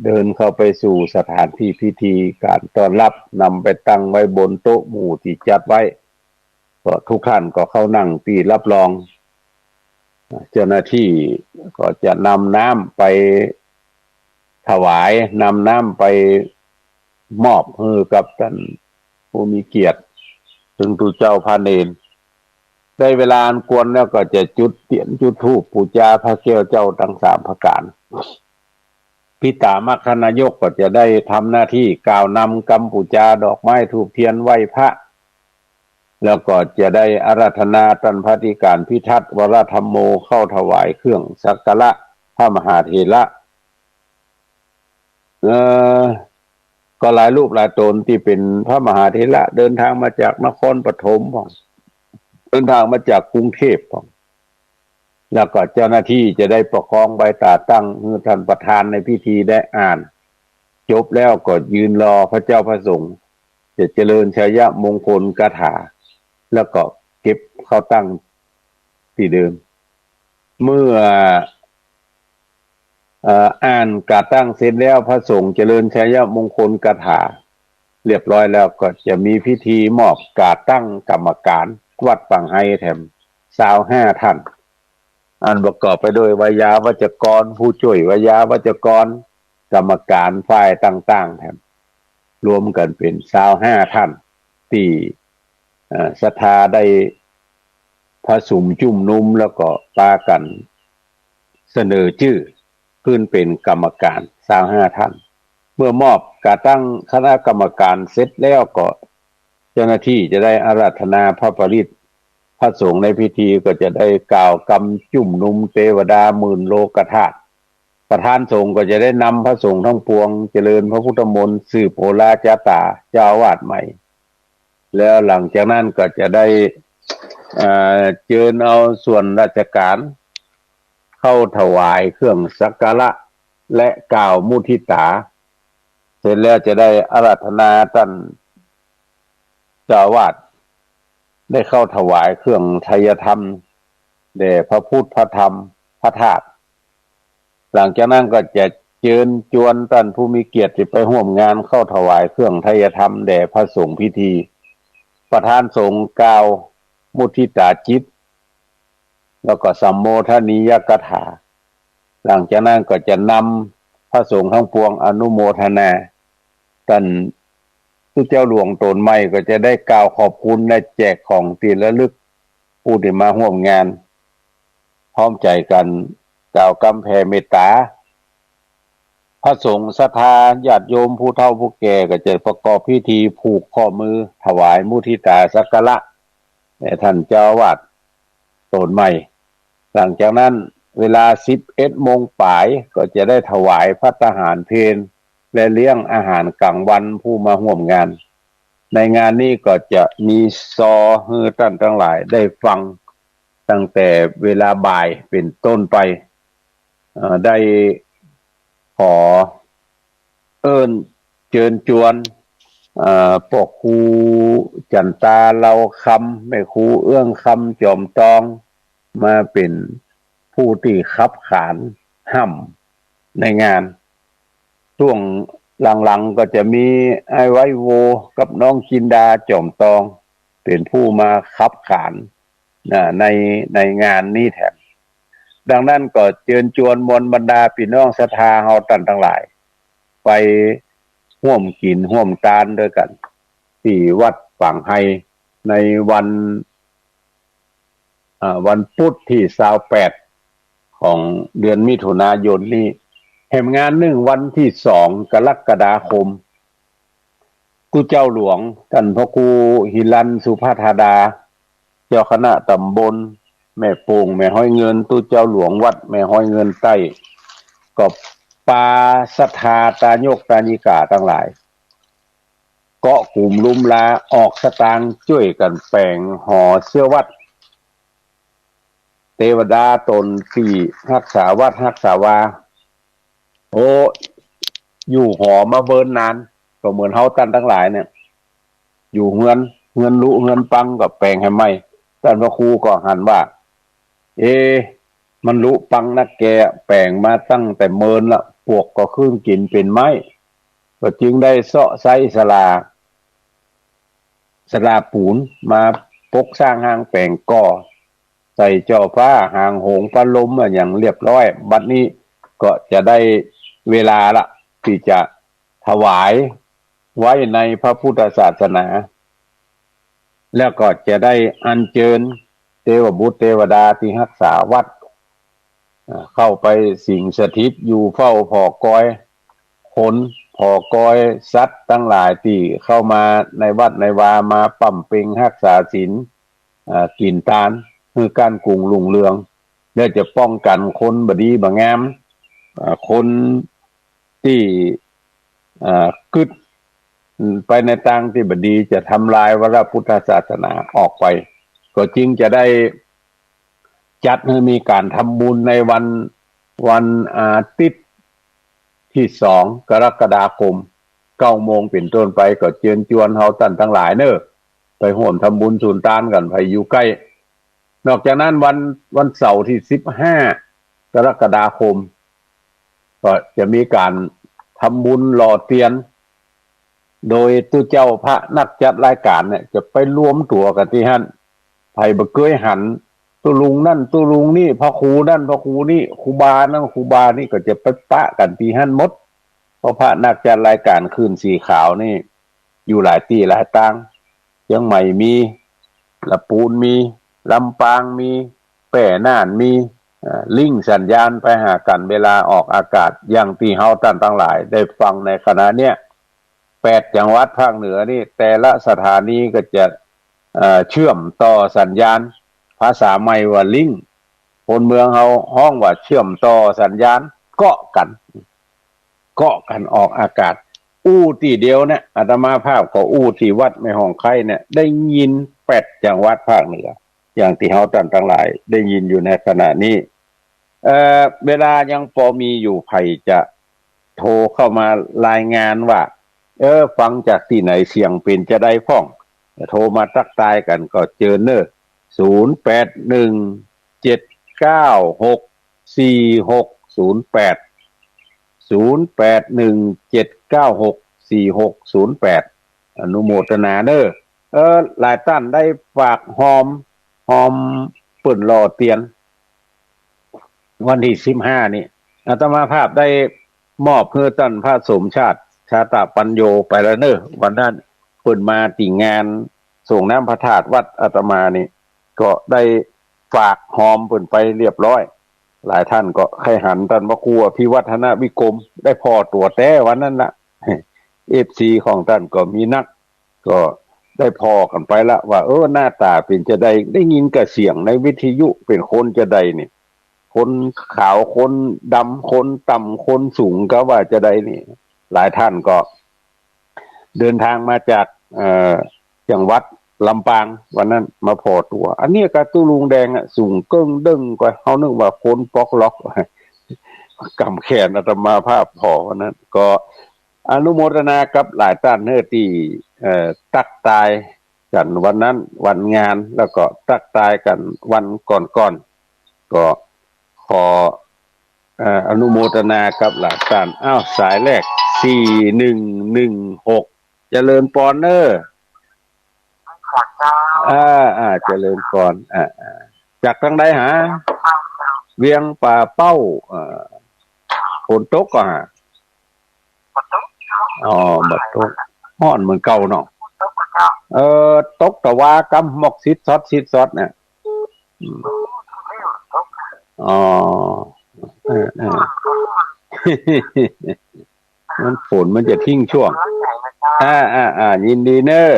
เดินเข้าไปสู่สถานตี้พิธีก๋านต้อนรับ นำไปตั้งไว้บนโต๊ะหมู่ตี้จัดไว้ ก็ทุกท่านก็เข้านั่งตี้รับรอง เจ้าหน้าตี้ก็จะนำน้ำไปถวาย นำน้ำไปมอบหื้อกับต้านผู้มีเกียรติ เถิงตุ๊เจ้าพระเณร ได้เวลาอันควรแล้วก็จะจุดเตียนจุดธูปปู๋จาพระแก้วเจ้าตังสามประก๋าน พิตามคคนายกก็จะได้ทำหน้าตี้กล่าวนำกำปู๋จาดอกไม้ธูปเตียนไหว้พระ แล้วก็จะได้อาราธนาต้านพระอธิการพิทักษ์วรธัมโมเข้าถวายเครื่องสักการะพระมหาเถระ เอ่อ ก็หลายรูปหลายต๋นตี้เป๋นพระมหาเถระเดินตางมาจากนครปฐมพ่อง เดินตางมาจากกรุงเทพฯพ่อง แล้วก็เจ้าหน้าตี้จะได้ประคองไปตราตั้งหื้อต้านประธานในพิธีได้อ่าน จบแล้วก็ยืนรอพระเจ้าพระสงฆ์จะเจริญชัยมงคลคาถา แล้วก็เก็บเข้าตั้งตี้เดิม เมื่อ เอ่อ อ่านคาตั้งเสร็จแล้ว พระสงฆ์เจริญชัยมงคลคาถาเรียบร้อยแล้ว ก็จะมีพิธีมอบคาตั้งกรรมการวัดปางไฮแถมซาวห้าต้าน อันประกอบไปด้วยไวยาวัจกร ผู้จ้วยไวยาวัจกร กรรมการฝ่ายต่างๆ แถม รวมกั๋นเป๋นซาวห้าต้าน ตี้ เอ่อ ศรัทธาได้ผะสุมจุมนุม แล้วก็ปากั๋นเสนอจื้อขึ้นเป๋นกรรมการซาวห้าต้าน เมื่อมอบคาตั้งคณะกรรมการเสร็จแล้วก็ เจ้าหน้าตี้จะได้อาราธนาพระปริตร พระสงฆ์ในพิธีก็จะได้กล่าวกำจุมนุมเตวดาหมื่นโลกธาตุ ประธานสงฆ์ก็จะได้นำพระสงฆ์ทั้งปวงเจริญพระพุทธมนต์สืบโอราจาตาเจ้าอาวาสใหม่ แล้วหลังจากนั้นก็จะได้ เอ่อ เจิญเอาส่วนราชการเข้าถวายเครื่องสักการะและกล่าวมุทิตา เสร็จแล้วจะได้อาราธนาต้านเจ้าอาวาสได้เข้าถวายเครื่องไทยธรรมแด่พระพุทธพระธรรมพระธาตุ หลังจากนั้นก็จะเจิญจวนต้านผู้มีเกียรติตี้ไปฮ่วมงานเข้าถวายเครื่องไทยธรรมแด่พระสงฆ์พิธี ประธานสงฆ์กล่าวมุทิตาจิต แล้วก็สัมโมทนียคาถา หลังจากนั้นก็จะนำพระสงฆ์ทั้งปวงอนุโมทนา ต้านตุ๊เจ้าหลวงต๋นใหม่ก็จะได้กล่าวขอบคุณและแจกของตี้ระลึก ผู้ตี้มาฮ่วมงาน พร้อมใจ๋กั๋นกล่าวกำแผ่เมตต๋า พระสงฆ์ศรัทธาญาติโยมผู้เฒ่าผู้แก่ก็จะประกอบพิธีผูกข้อมือถวายมุทิตาสักการะแด่ต้านเจ้าอาวาสต๋นใหม่ หลังจากนั้นเวลาสิบเอ็ดโมงป๋ายก็จะได้ถวายภัตตาหารเพลและเลี้ยงอาหารกลางวันผู้มาฮ่วมงาน ในงานนี้ก็จะมีซอหื้อต้านตังหลายได้ฟังตั้งแต่เวลาบ่ายเป๋นต้นไป เอ่อ ได้ขอเอิ้นเจิญจวน เอ่อ ป้อครูจันตา เหล่าคำ แม่ครูเอื้องคำ จอมตอง มาเป๋นผู้ตี้ขับขานฮ่ำในงาน ช่วงหลังๆ ก็จะมีอ้ายไวโวกับน้องจินดา จอมตอง เป๋นผู้มาขับขาน นะ ใน ในงานนี้แถม ดังนั้นก็เจิญจวนมวลบรรดาปี้น้องศรัทธาเฮาต้านตังหลาย ไปฮ่วมกิ๋นฮ่วมตานตวยกั๋น ตี้วัดปางไฮ ในวัน อ่า วันปุธตี้ซาวแปดของเดือนมิถุนายนนี้ แหมงานนึ่งวันตี้สองกรกฎาคม ตุ๊เจ้าหลวงต้านพระครูหิรัญสุภัททาดา เจ้าคณะต๋ำบลแม่โป่งแม่ฮ้อยเงิน ตุ๊เจ้าหลวงวัดแม่ฮ้อยเงินใต้ ก็ปาศรัทธาตายกตายิกาตังหลาย เกาะกุ๋มลุมลาออกสตางค์จ้วยกั๋นแป๋งหอเสื้อวัด เตวดาต๋นตี้ฮักษาวัดฮักษาวา โอ้ อยู่หอมาเมินนาน ก็เหมือนเฮาต้านตังหลายเนี่ย อยู่เฮือน เฮือนรุเฮือนปังก็แป๋งหื้อใหม่ ต้านพระครูก็หันว่า เอ มันรุปังนักแก่ แป๋งมาตั้งแต่เมินละ ปวกก็ขึ้นกิ๋นเป๋นไม้ ก็จึงได้เซาะไซ้ศาลา ศาลาปูนมาปกสร้างห้างแป๋งก่อ ใส่จ่อฟ้าหางโหงพระลมอะหยังเรียบร้อย บัดนี้ก็จะได้เวลาละ ตี้จะถวายไว้ในพระพุทธศาสนา แล้วก็จะได้อัญเจิญเตวบุตรเตวดาตี้ฮักษาวัด อ่า เข้าไปสิงสถิตอยู่เฝ้าผ่อคอย คน ผอกอยสัตว์ตังหลายตี้เข้ามาในวัดในวา มาบำเพ็ญฮักษาศีล อ่า กิ๋นตาน หื้อก้านกุงรุ่งเรือง และจะป้องกั๋นคนบ่ดีบ่งาม อ่า คนตี้ อ่า กึ๊ดไปในตางตี้บ่ดี จะทำลายวรพุทธศาสนาออกไป ก็จึงจะได้จัดหื้อมีก๋านทำบุญในวัน วันอาทิตย์ตี้สองกรกฎาคม เก้าโมงเป๋นต้นไป ก็เจิญจวนเฮาต้านตังหลายเน่อ ไปฮ่วมทำบุญสุนตานกั๋น ใผอยู่ใก้ นอกจากนั้นวัน วันเสาร์ตี้สิบห้ากรกฎาคม ก็จะมีก๋านทำบุญหล่อเตียน โดยตุ๊เจ้าพระนักจัดรายก๋านเนี่ยจะไปรวมตั๋วกั๋นตี้หั้น ใผบ่เกยหันตุ๊ลุงนั่นตุ๊ลุงนี่ พระครูนั่นพระครูนี่ ครูบานั่นครูบานี่ ก็จะไปปะกั๋นตี้หั้นหมด เพราะพระนักจัดรายก๋านคลื่นสีขาวนี่ อยู่หลายตี้หลายตาง เจียงใหม่มี ละปูนมี ลำปางมี แป้น่านมี เอ่อ ลิงก์สัญญาณไปหากั๋นเวลาออกอากาศ อย่างตี้เฮาต้านตังหลายได้ฟังในขณะเนี้ย แปดจังหวัดภาคเหนือนี่ แต่ละสถานีก็จะ เอ่อ เชื่อมต่อสัญญาณ ภาษาใหม่ว่าลิงก์ คนเมืองเฮาฮ้องว่าเชื่อมต่อสัญญาณ เกาะกั๋น เกาะกั๋นออกอากาศ อู้ตี้เดียวเนี่ย อาตมาภาพก็อู้ตี้วัดแม่ฮ่องไคร้เนี่ย ได้ยินแปดจังหวัดภาคเหนือ อย่างตี้เฮาต้านตังหลายได้ยินอยู่ในขณะนี้ เอ่อ เวลายังปอมีอยู่ ใผจะโทรเข้ามารายงานว่า เออ ฟังจากตี้ไหน เสียงเป๋นจาใดพ่อง โทรมาตั๊กตายกั๋นก็เจิญเน่อ ศูนย์แปดหนึ่งเจ็ดเก้าหกสี่หกศูนย์แปด ศูนย์แปดหนึ่งเจ็ดเก้าหกสี่หกศูนย์แปด อนุโมทนาเน่อ เออ หลายต้านได้ฝากฮอม ฮอมเปิ้นหล่อเตียน วันตี้สิบห้านี่ อาตมาภาพได้มอบหื้อต้านพระสมชาติ ชาตะปัญโญไปแล้วเน่อ วันนั้นเปิ้นมาตี้งานส่งน้ำพระธาตุวัดอาตมานี่ ก็ได้ฝากฮอมเปิ้นไปเรียบร้อย หลายต้านก็ใค่หันต้านพระครูอภิวัฒนวิกรม ได้ผ่อตั๋วแต๊วันนั้นละ เอฟซี ของต้านก็มีนัก ก็ได้ผ่อกั๋นไปละว่า เออ หน้าต๋าเป๋นจาใด ได้ยินก้าเสียงในวิทยุเป๋นคนจาใดนี่ คนขาว คนดำ คนต่ำ คนสูง ก็ว่าจาใดนี่ หลายต้านก็เดินทางมาจาก เอ่อ จังหวัดลำปาง วันนั้นมาผ่อตั๋ว อันเนี้ยก้าตุ๊ลุงแดงอะ สูงเกิ่งเดิ่งกว่า เฮานึกว่าคนปอกล็อก ก๋ำแขนอาตมาภาพผ่อวันนั้น ก็ อนุโมทนากับหลายต้านเน่อตี้ เอ่อ ตั๊กตายกั๋นวันนั้นวันงาน แล้วก็ตั๊กตายกั๋นวันก่อนๆ ก็ขอ เอ่อ อนุโมทนากับหลายต้าน อ้าว สายแรก สี่หนึ่งหนึ่งหก เจริญปอนเน่อ อ่า อ่า เจริญปอน อ่า อ่า จากตางใดหา เวียงป่าเป้า อ่า ฝนตกก่อหา บ่ตก อ๋อ บ่ตก ฮ้อนเหมือนเก่าเนาะ บ่ตก เออ ตกตะวาก้ำหมอกซิดซอดซิดซอดเนี่ย อืม อ๋อ เออ เออ มันฝนมันจะทิ้งช่วง อ่า อ่า อ่า ยินดีเน่อ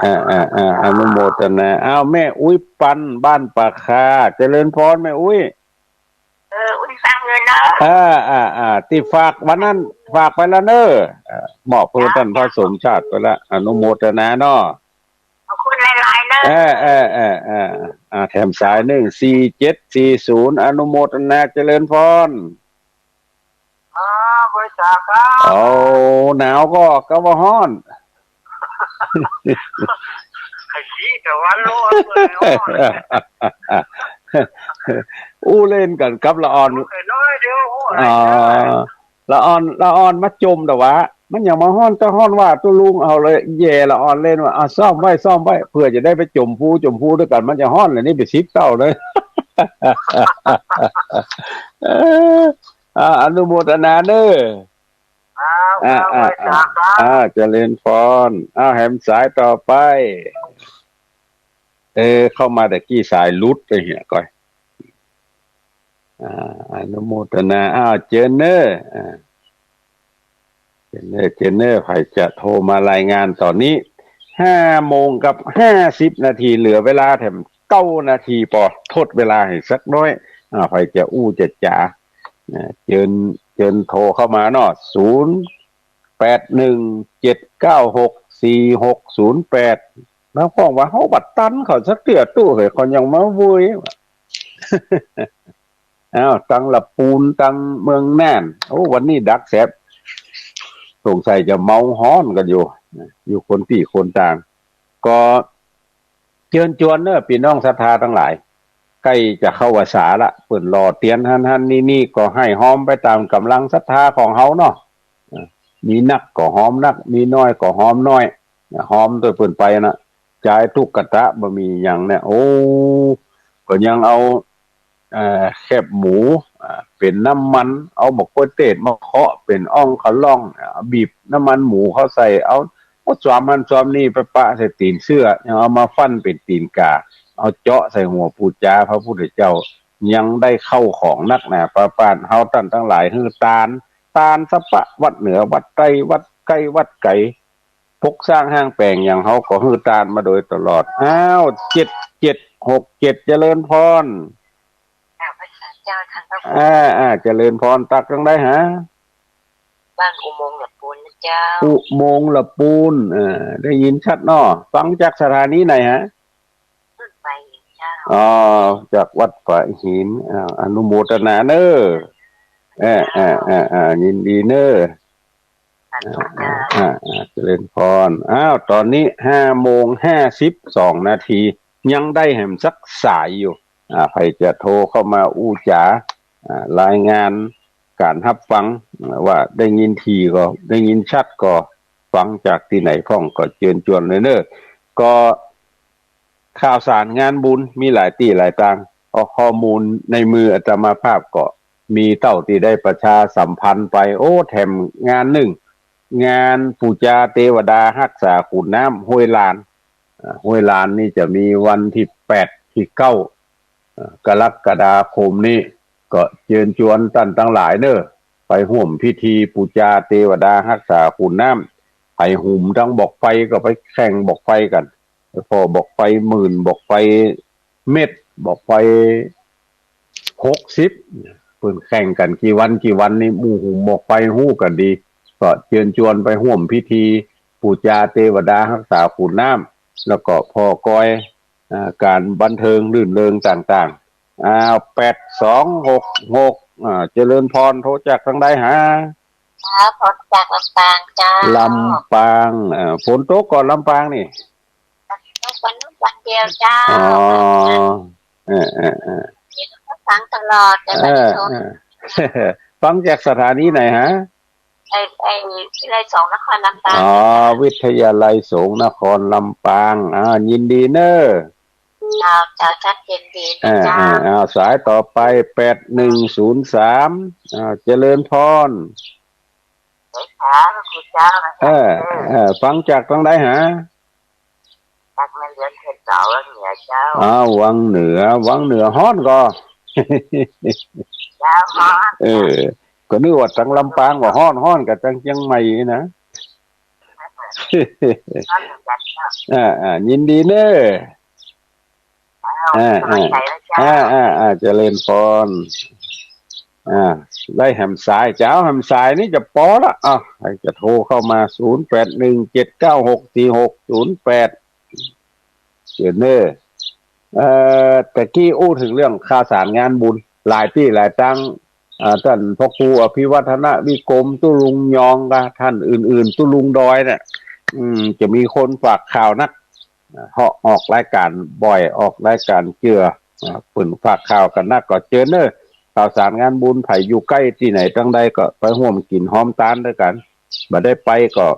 อ่า อ่า อ่า อนุโมทนา อ้าว แม่อุ๊ยปัน บ้านป่าคา เจริญปอนแม่อุ๊ย เออ อุ๊ยฟังอยู่เนาะ อ่า อ่า อ่า ตี้ฝากวันนั้น ฝากไปแล้วเน่อ อ่า มอบหื้อต้านพระสมชาติไปละ อนุโมทนาเนาะ ขอบคุณหลายๆ เน่อ เออ เออ เออ เออ อ่า แถมสายหนึ่ง สี่เจ็ดสี่ศูนย์ อนุโมทนาเจริญปอน อ๋อ บริจาคครับ โอ้ หนาวก่อ กาว่าฮ้อน ไอ้ขี้แต่ว่าร้อนเลย อู้เล่นกั๋นกับละอ่อน อู้แต่น้อยเดียว อู้อะไร อ๋อ เยอะ ละอ่อน ละอ่อนมาจ่มตะวา มันยังบ่ฮ้อน จะฮ้อนว่าตุ๊ลุง เอาเลย แหย่ละอ่อนเล่นว่า อ่ะ ซ่อมไว้ ซ่อมไว้ เผื่อจะได้ไปจ่มภู จ่มภูตวยกั๋น มันจะฮ้อนแหละนี่ ไปสิบเต้าเลย เออ อ่า อนุโมทนาเน่อ ครับ อ่า ครับ อ่า ไหว้สาครับ อ่า เจริญปอน อ้าว แถมสายต่อไป เออ เข้ามาตะกี้สายหลุดไปเหียก่อย อ่า อนุโมทนา อ้าว เจิญเน่อ อ่า เจิญเน่อ เจิญเน่อ ใผจะโทรมารายงานต๋อนนี้ ห้าโมงกับห้าสิบนาที เหลือเวลาแถมเก้านาที ปอทดเวลาหื้อสักหน้อย อ่า ใผจะอู้จะจ๋า อ่า เจิญ เจิญโทรเข้ามาเนาะ ศูนย์แปดหนึ่งเจ็ดเก้าหกสี่หกศูนย์แปด แล้วก็ว่าเฮาบ่ตันเขาสักเตื้อ ตู้เหย เขายังมาโวย อ้าว ตังละปูน ตังเมืองน่าน โอ้ วันนี้ดักแสบ สงสัยจะเมาฮ้อนกั๋นอยู่ อยู่คนตี้คนตาง ก็เจิญจวนเน่อ ปี้น้องศรัทธาตังหลาย ใก้จะเข้าพรรษาละ เปิ้นหล่อเตียนหั้นหั้นนี่นี่ ก็หื้อฮอมไปต๋ามก๋ำลังศรัทธาของเฮาเนาะ มีนักก็ฮอมนัก มีน้อยก็ฮอมน้อย ฮอมตวยเปิ้นไปนะ จายตุ๊กตะบ่มีหยังเนี่ย โอ้ ก็ยังเอา เอ่อ แคบหมู อ่า เป๋นน้ำมัน เอาหมากก๊วยเตดมาเคาะเป๋นอ่องขะล่อง อ่า บีบน้ำมันหมูเข้าใส่ เอา เอาซ้อมหั้นซ้อมนี่ไปปะใส่ตี๋นเสื้อ ยังเอามาฟั่นเป๋นตี๋นก๋า เอาเจาะใส่หัวปู๋จาพระพุทธเจ้า ยังได้เข้าของนักหนา ปาปานเฮาต้านตังหลายหื้อตาน ตานสะปะ วัดเหนือ วัดใต้ วัดใก้ วัดไก๋ ปกสร้างห้างแป๋งหยังเฮาก็หื้อตานมาโดยตลอด อ้าว เจ็ดเจ็ดหกเจ็ด เจริญพร ค่ะ พระอาจารย์เจ้า ท่านพระคุณ อ่า อ่า เจริญพร ตากตังใดฮะ บ้านอุโมงค์ละปูนนะเจ้า อุโมงค์ละปูน อ่า ได้ยินชัดเนาะ ฟังจากสถานีไหนฮะ วัดฝายหินเจ้า อ๋อ จากวัดฝายหิน อ่า อนุโมทนาเน่อ เออ เออ เออ เออ ยินดีเน่อ สาธุเจ้า อ่า อ่า อ่า เจริญพร อ้าว ต๋อนนี้ห้าโมงห้าสิบสองนาที ยังได้แหมสักสายอยู่ อ่า ใผจะโทรเข้ามาอู้จ๋า อ่า รายงานก๋านฮับฟัง อ่า ว่าได้ยินถี่ก็ ได้ยินชัดก็ ฟังจากตี้ไหนพ่องก็เจิญจวนเลยเน่อ ก็ ข่าวสารงานบุญมีหลายตี้หลายตาง เอาข้อมูลในมืออาตมาภาพก็มีเต้าตี้ได้ประชาสัมพันธ์ไป โอ้ แถมงานนึ่ง งานปู๋จาเตวดาฮักษาขุนน้ำห้วยลาน อ่า ห้วยลานนี่จะมีวันตี้แปดตี้เก้า อ่า กรกฎาคมนี้ ก็เจิญจวนต้านตังหลายเน่อ ไปฮ่วมพิธีปู๋จาเตวดาฮักษาขุนน้ำ ใผหุมตังบอกไฟก็ไปแข่งบอกไฟกั๋น ผ่อบอกไฟหมื่น บอกไฟเม็ด บอกไฟหกสิบ เปิ้นแข่งกั๋นกี่วันกี่วันนี่ หมู่หุมบอกไฟฮู้กั๋นดี ก็เจิญจวนไปฮ่วมพิธีปู๋จาเตวดาฮักษาขุนน้ำ แล้วก็ผ่อกอย อ่า ก๋านบันเทิงรื่นเริงต่างๆ อ้าว แปดสองหกหก อ่า เจริญพร โทรจากตังใดฮะ ค่ะ โทรจากลำปางเจ้า ลำปาง อ่า ฝนตกก่อลำปางนี่ วันนู้นวันเดียวเจ้า อ๋อ เออ เออ เออ เดี๋ยวก็ฟังตลอด แต่ เออ ไม่ได้โทร เออ ฟังจากสถานีไหนฮะ ไอ้ ไอ้ วิทยาลัยสงฆ์นครลำปาง อ๋อ วิทยาลัยสงฆ์นครลำปาง อ่า ยินดีเน่อ เจ้า เจ้า ชัดเจนดีนะ อ่า เจ้า อ่า อ่า สายต่อไป แปดหนึ่งศูนย์สาม อ่า เจริญพร สวัสดีค่ะ พระคุณเจ้า เออ เออ ฟังจากตังใดฮะ จากแม่เหลือน เขตสอง วังเหนือเจ้า อ้าว วังเหนือ วังเหนือฮ้อนก่อ เจ้า ฮ้อน เออ ก็นึกว่าตังลำปางว่าฮ้อน ฮ้อนกับตังเจียงใหม่นะ ฮ้อนเหมือนกันเจ้า อ่า อ่า ยินดีเน่อ อ้าว อ่า สบายใจแล้วเจ้า อ่า อ่า อ่า เจริญพร อ่า ได้แหมสาย จะเอาแหมสายนี่จะปอละ อ้าว ใผจะโทรเข้ามา ศูนย์แปดหนึ่งเจ็ดเก้าหกสี่หกศูนย์แปด เดี๋ยวเน่อ เอ่อ ตะกี้อู้เถิงเรื่องข่าวสารงานบุญ หลายตี้หลายตัง อ่า ต้านพระครูอภิวัฒนวิกรม ตุ๊ลุงยองกะ ต้านอื่นๆ ตุ๊ลุงดอยเนี่ย อืม จะมีคนฝากข่าวนัก เหาะออกรายก๋านบ่อย ออกรายก๋านเจื้อ อ่า เปิ้นฝากข่าวกั๋นนัก ก็เจิญเน่อ ข่าวสารงานบุญ ใผอยู่ใก้ตี้ไหนตังใดก็ไปฮ่วมกิ๋นฮอมตานตวยกั๋น บ่ได้ไปก็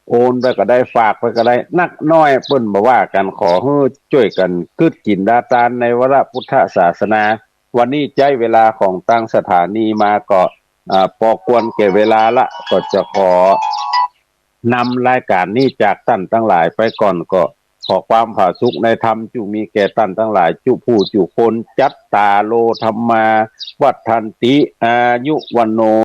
โอนไปก็ได้ ฝากไปก็ได้ นักน้อยเปิ้นบ่ว่ากั๋น ขอหื้อจ้วยกั๋นกึ๊ดกิ๋นดาตานในวาระพุทธศาสนา วันนี้ใจ๊เวลาของตางสถานีมาก็ อ่า ปอควรแก่เวลาละ ก็จะขอ นำรายก๋านนี้จากต้านตังหลายไปก่อน ก็ขอความผาสุกในธรรมจุ่งมีแก่ต้านตังหลายจุผู้จุคน จัตตาโร ธัมมา วัฑฒันติ อายุ วัณโณ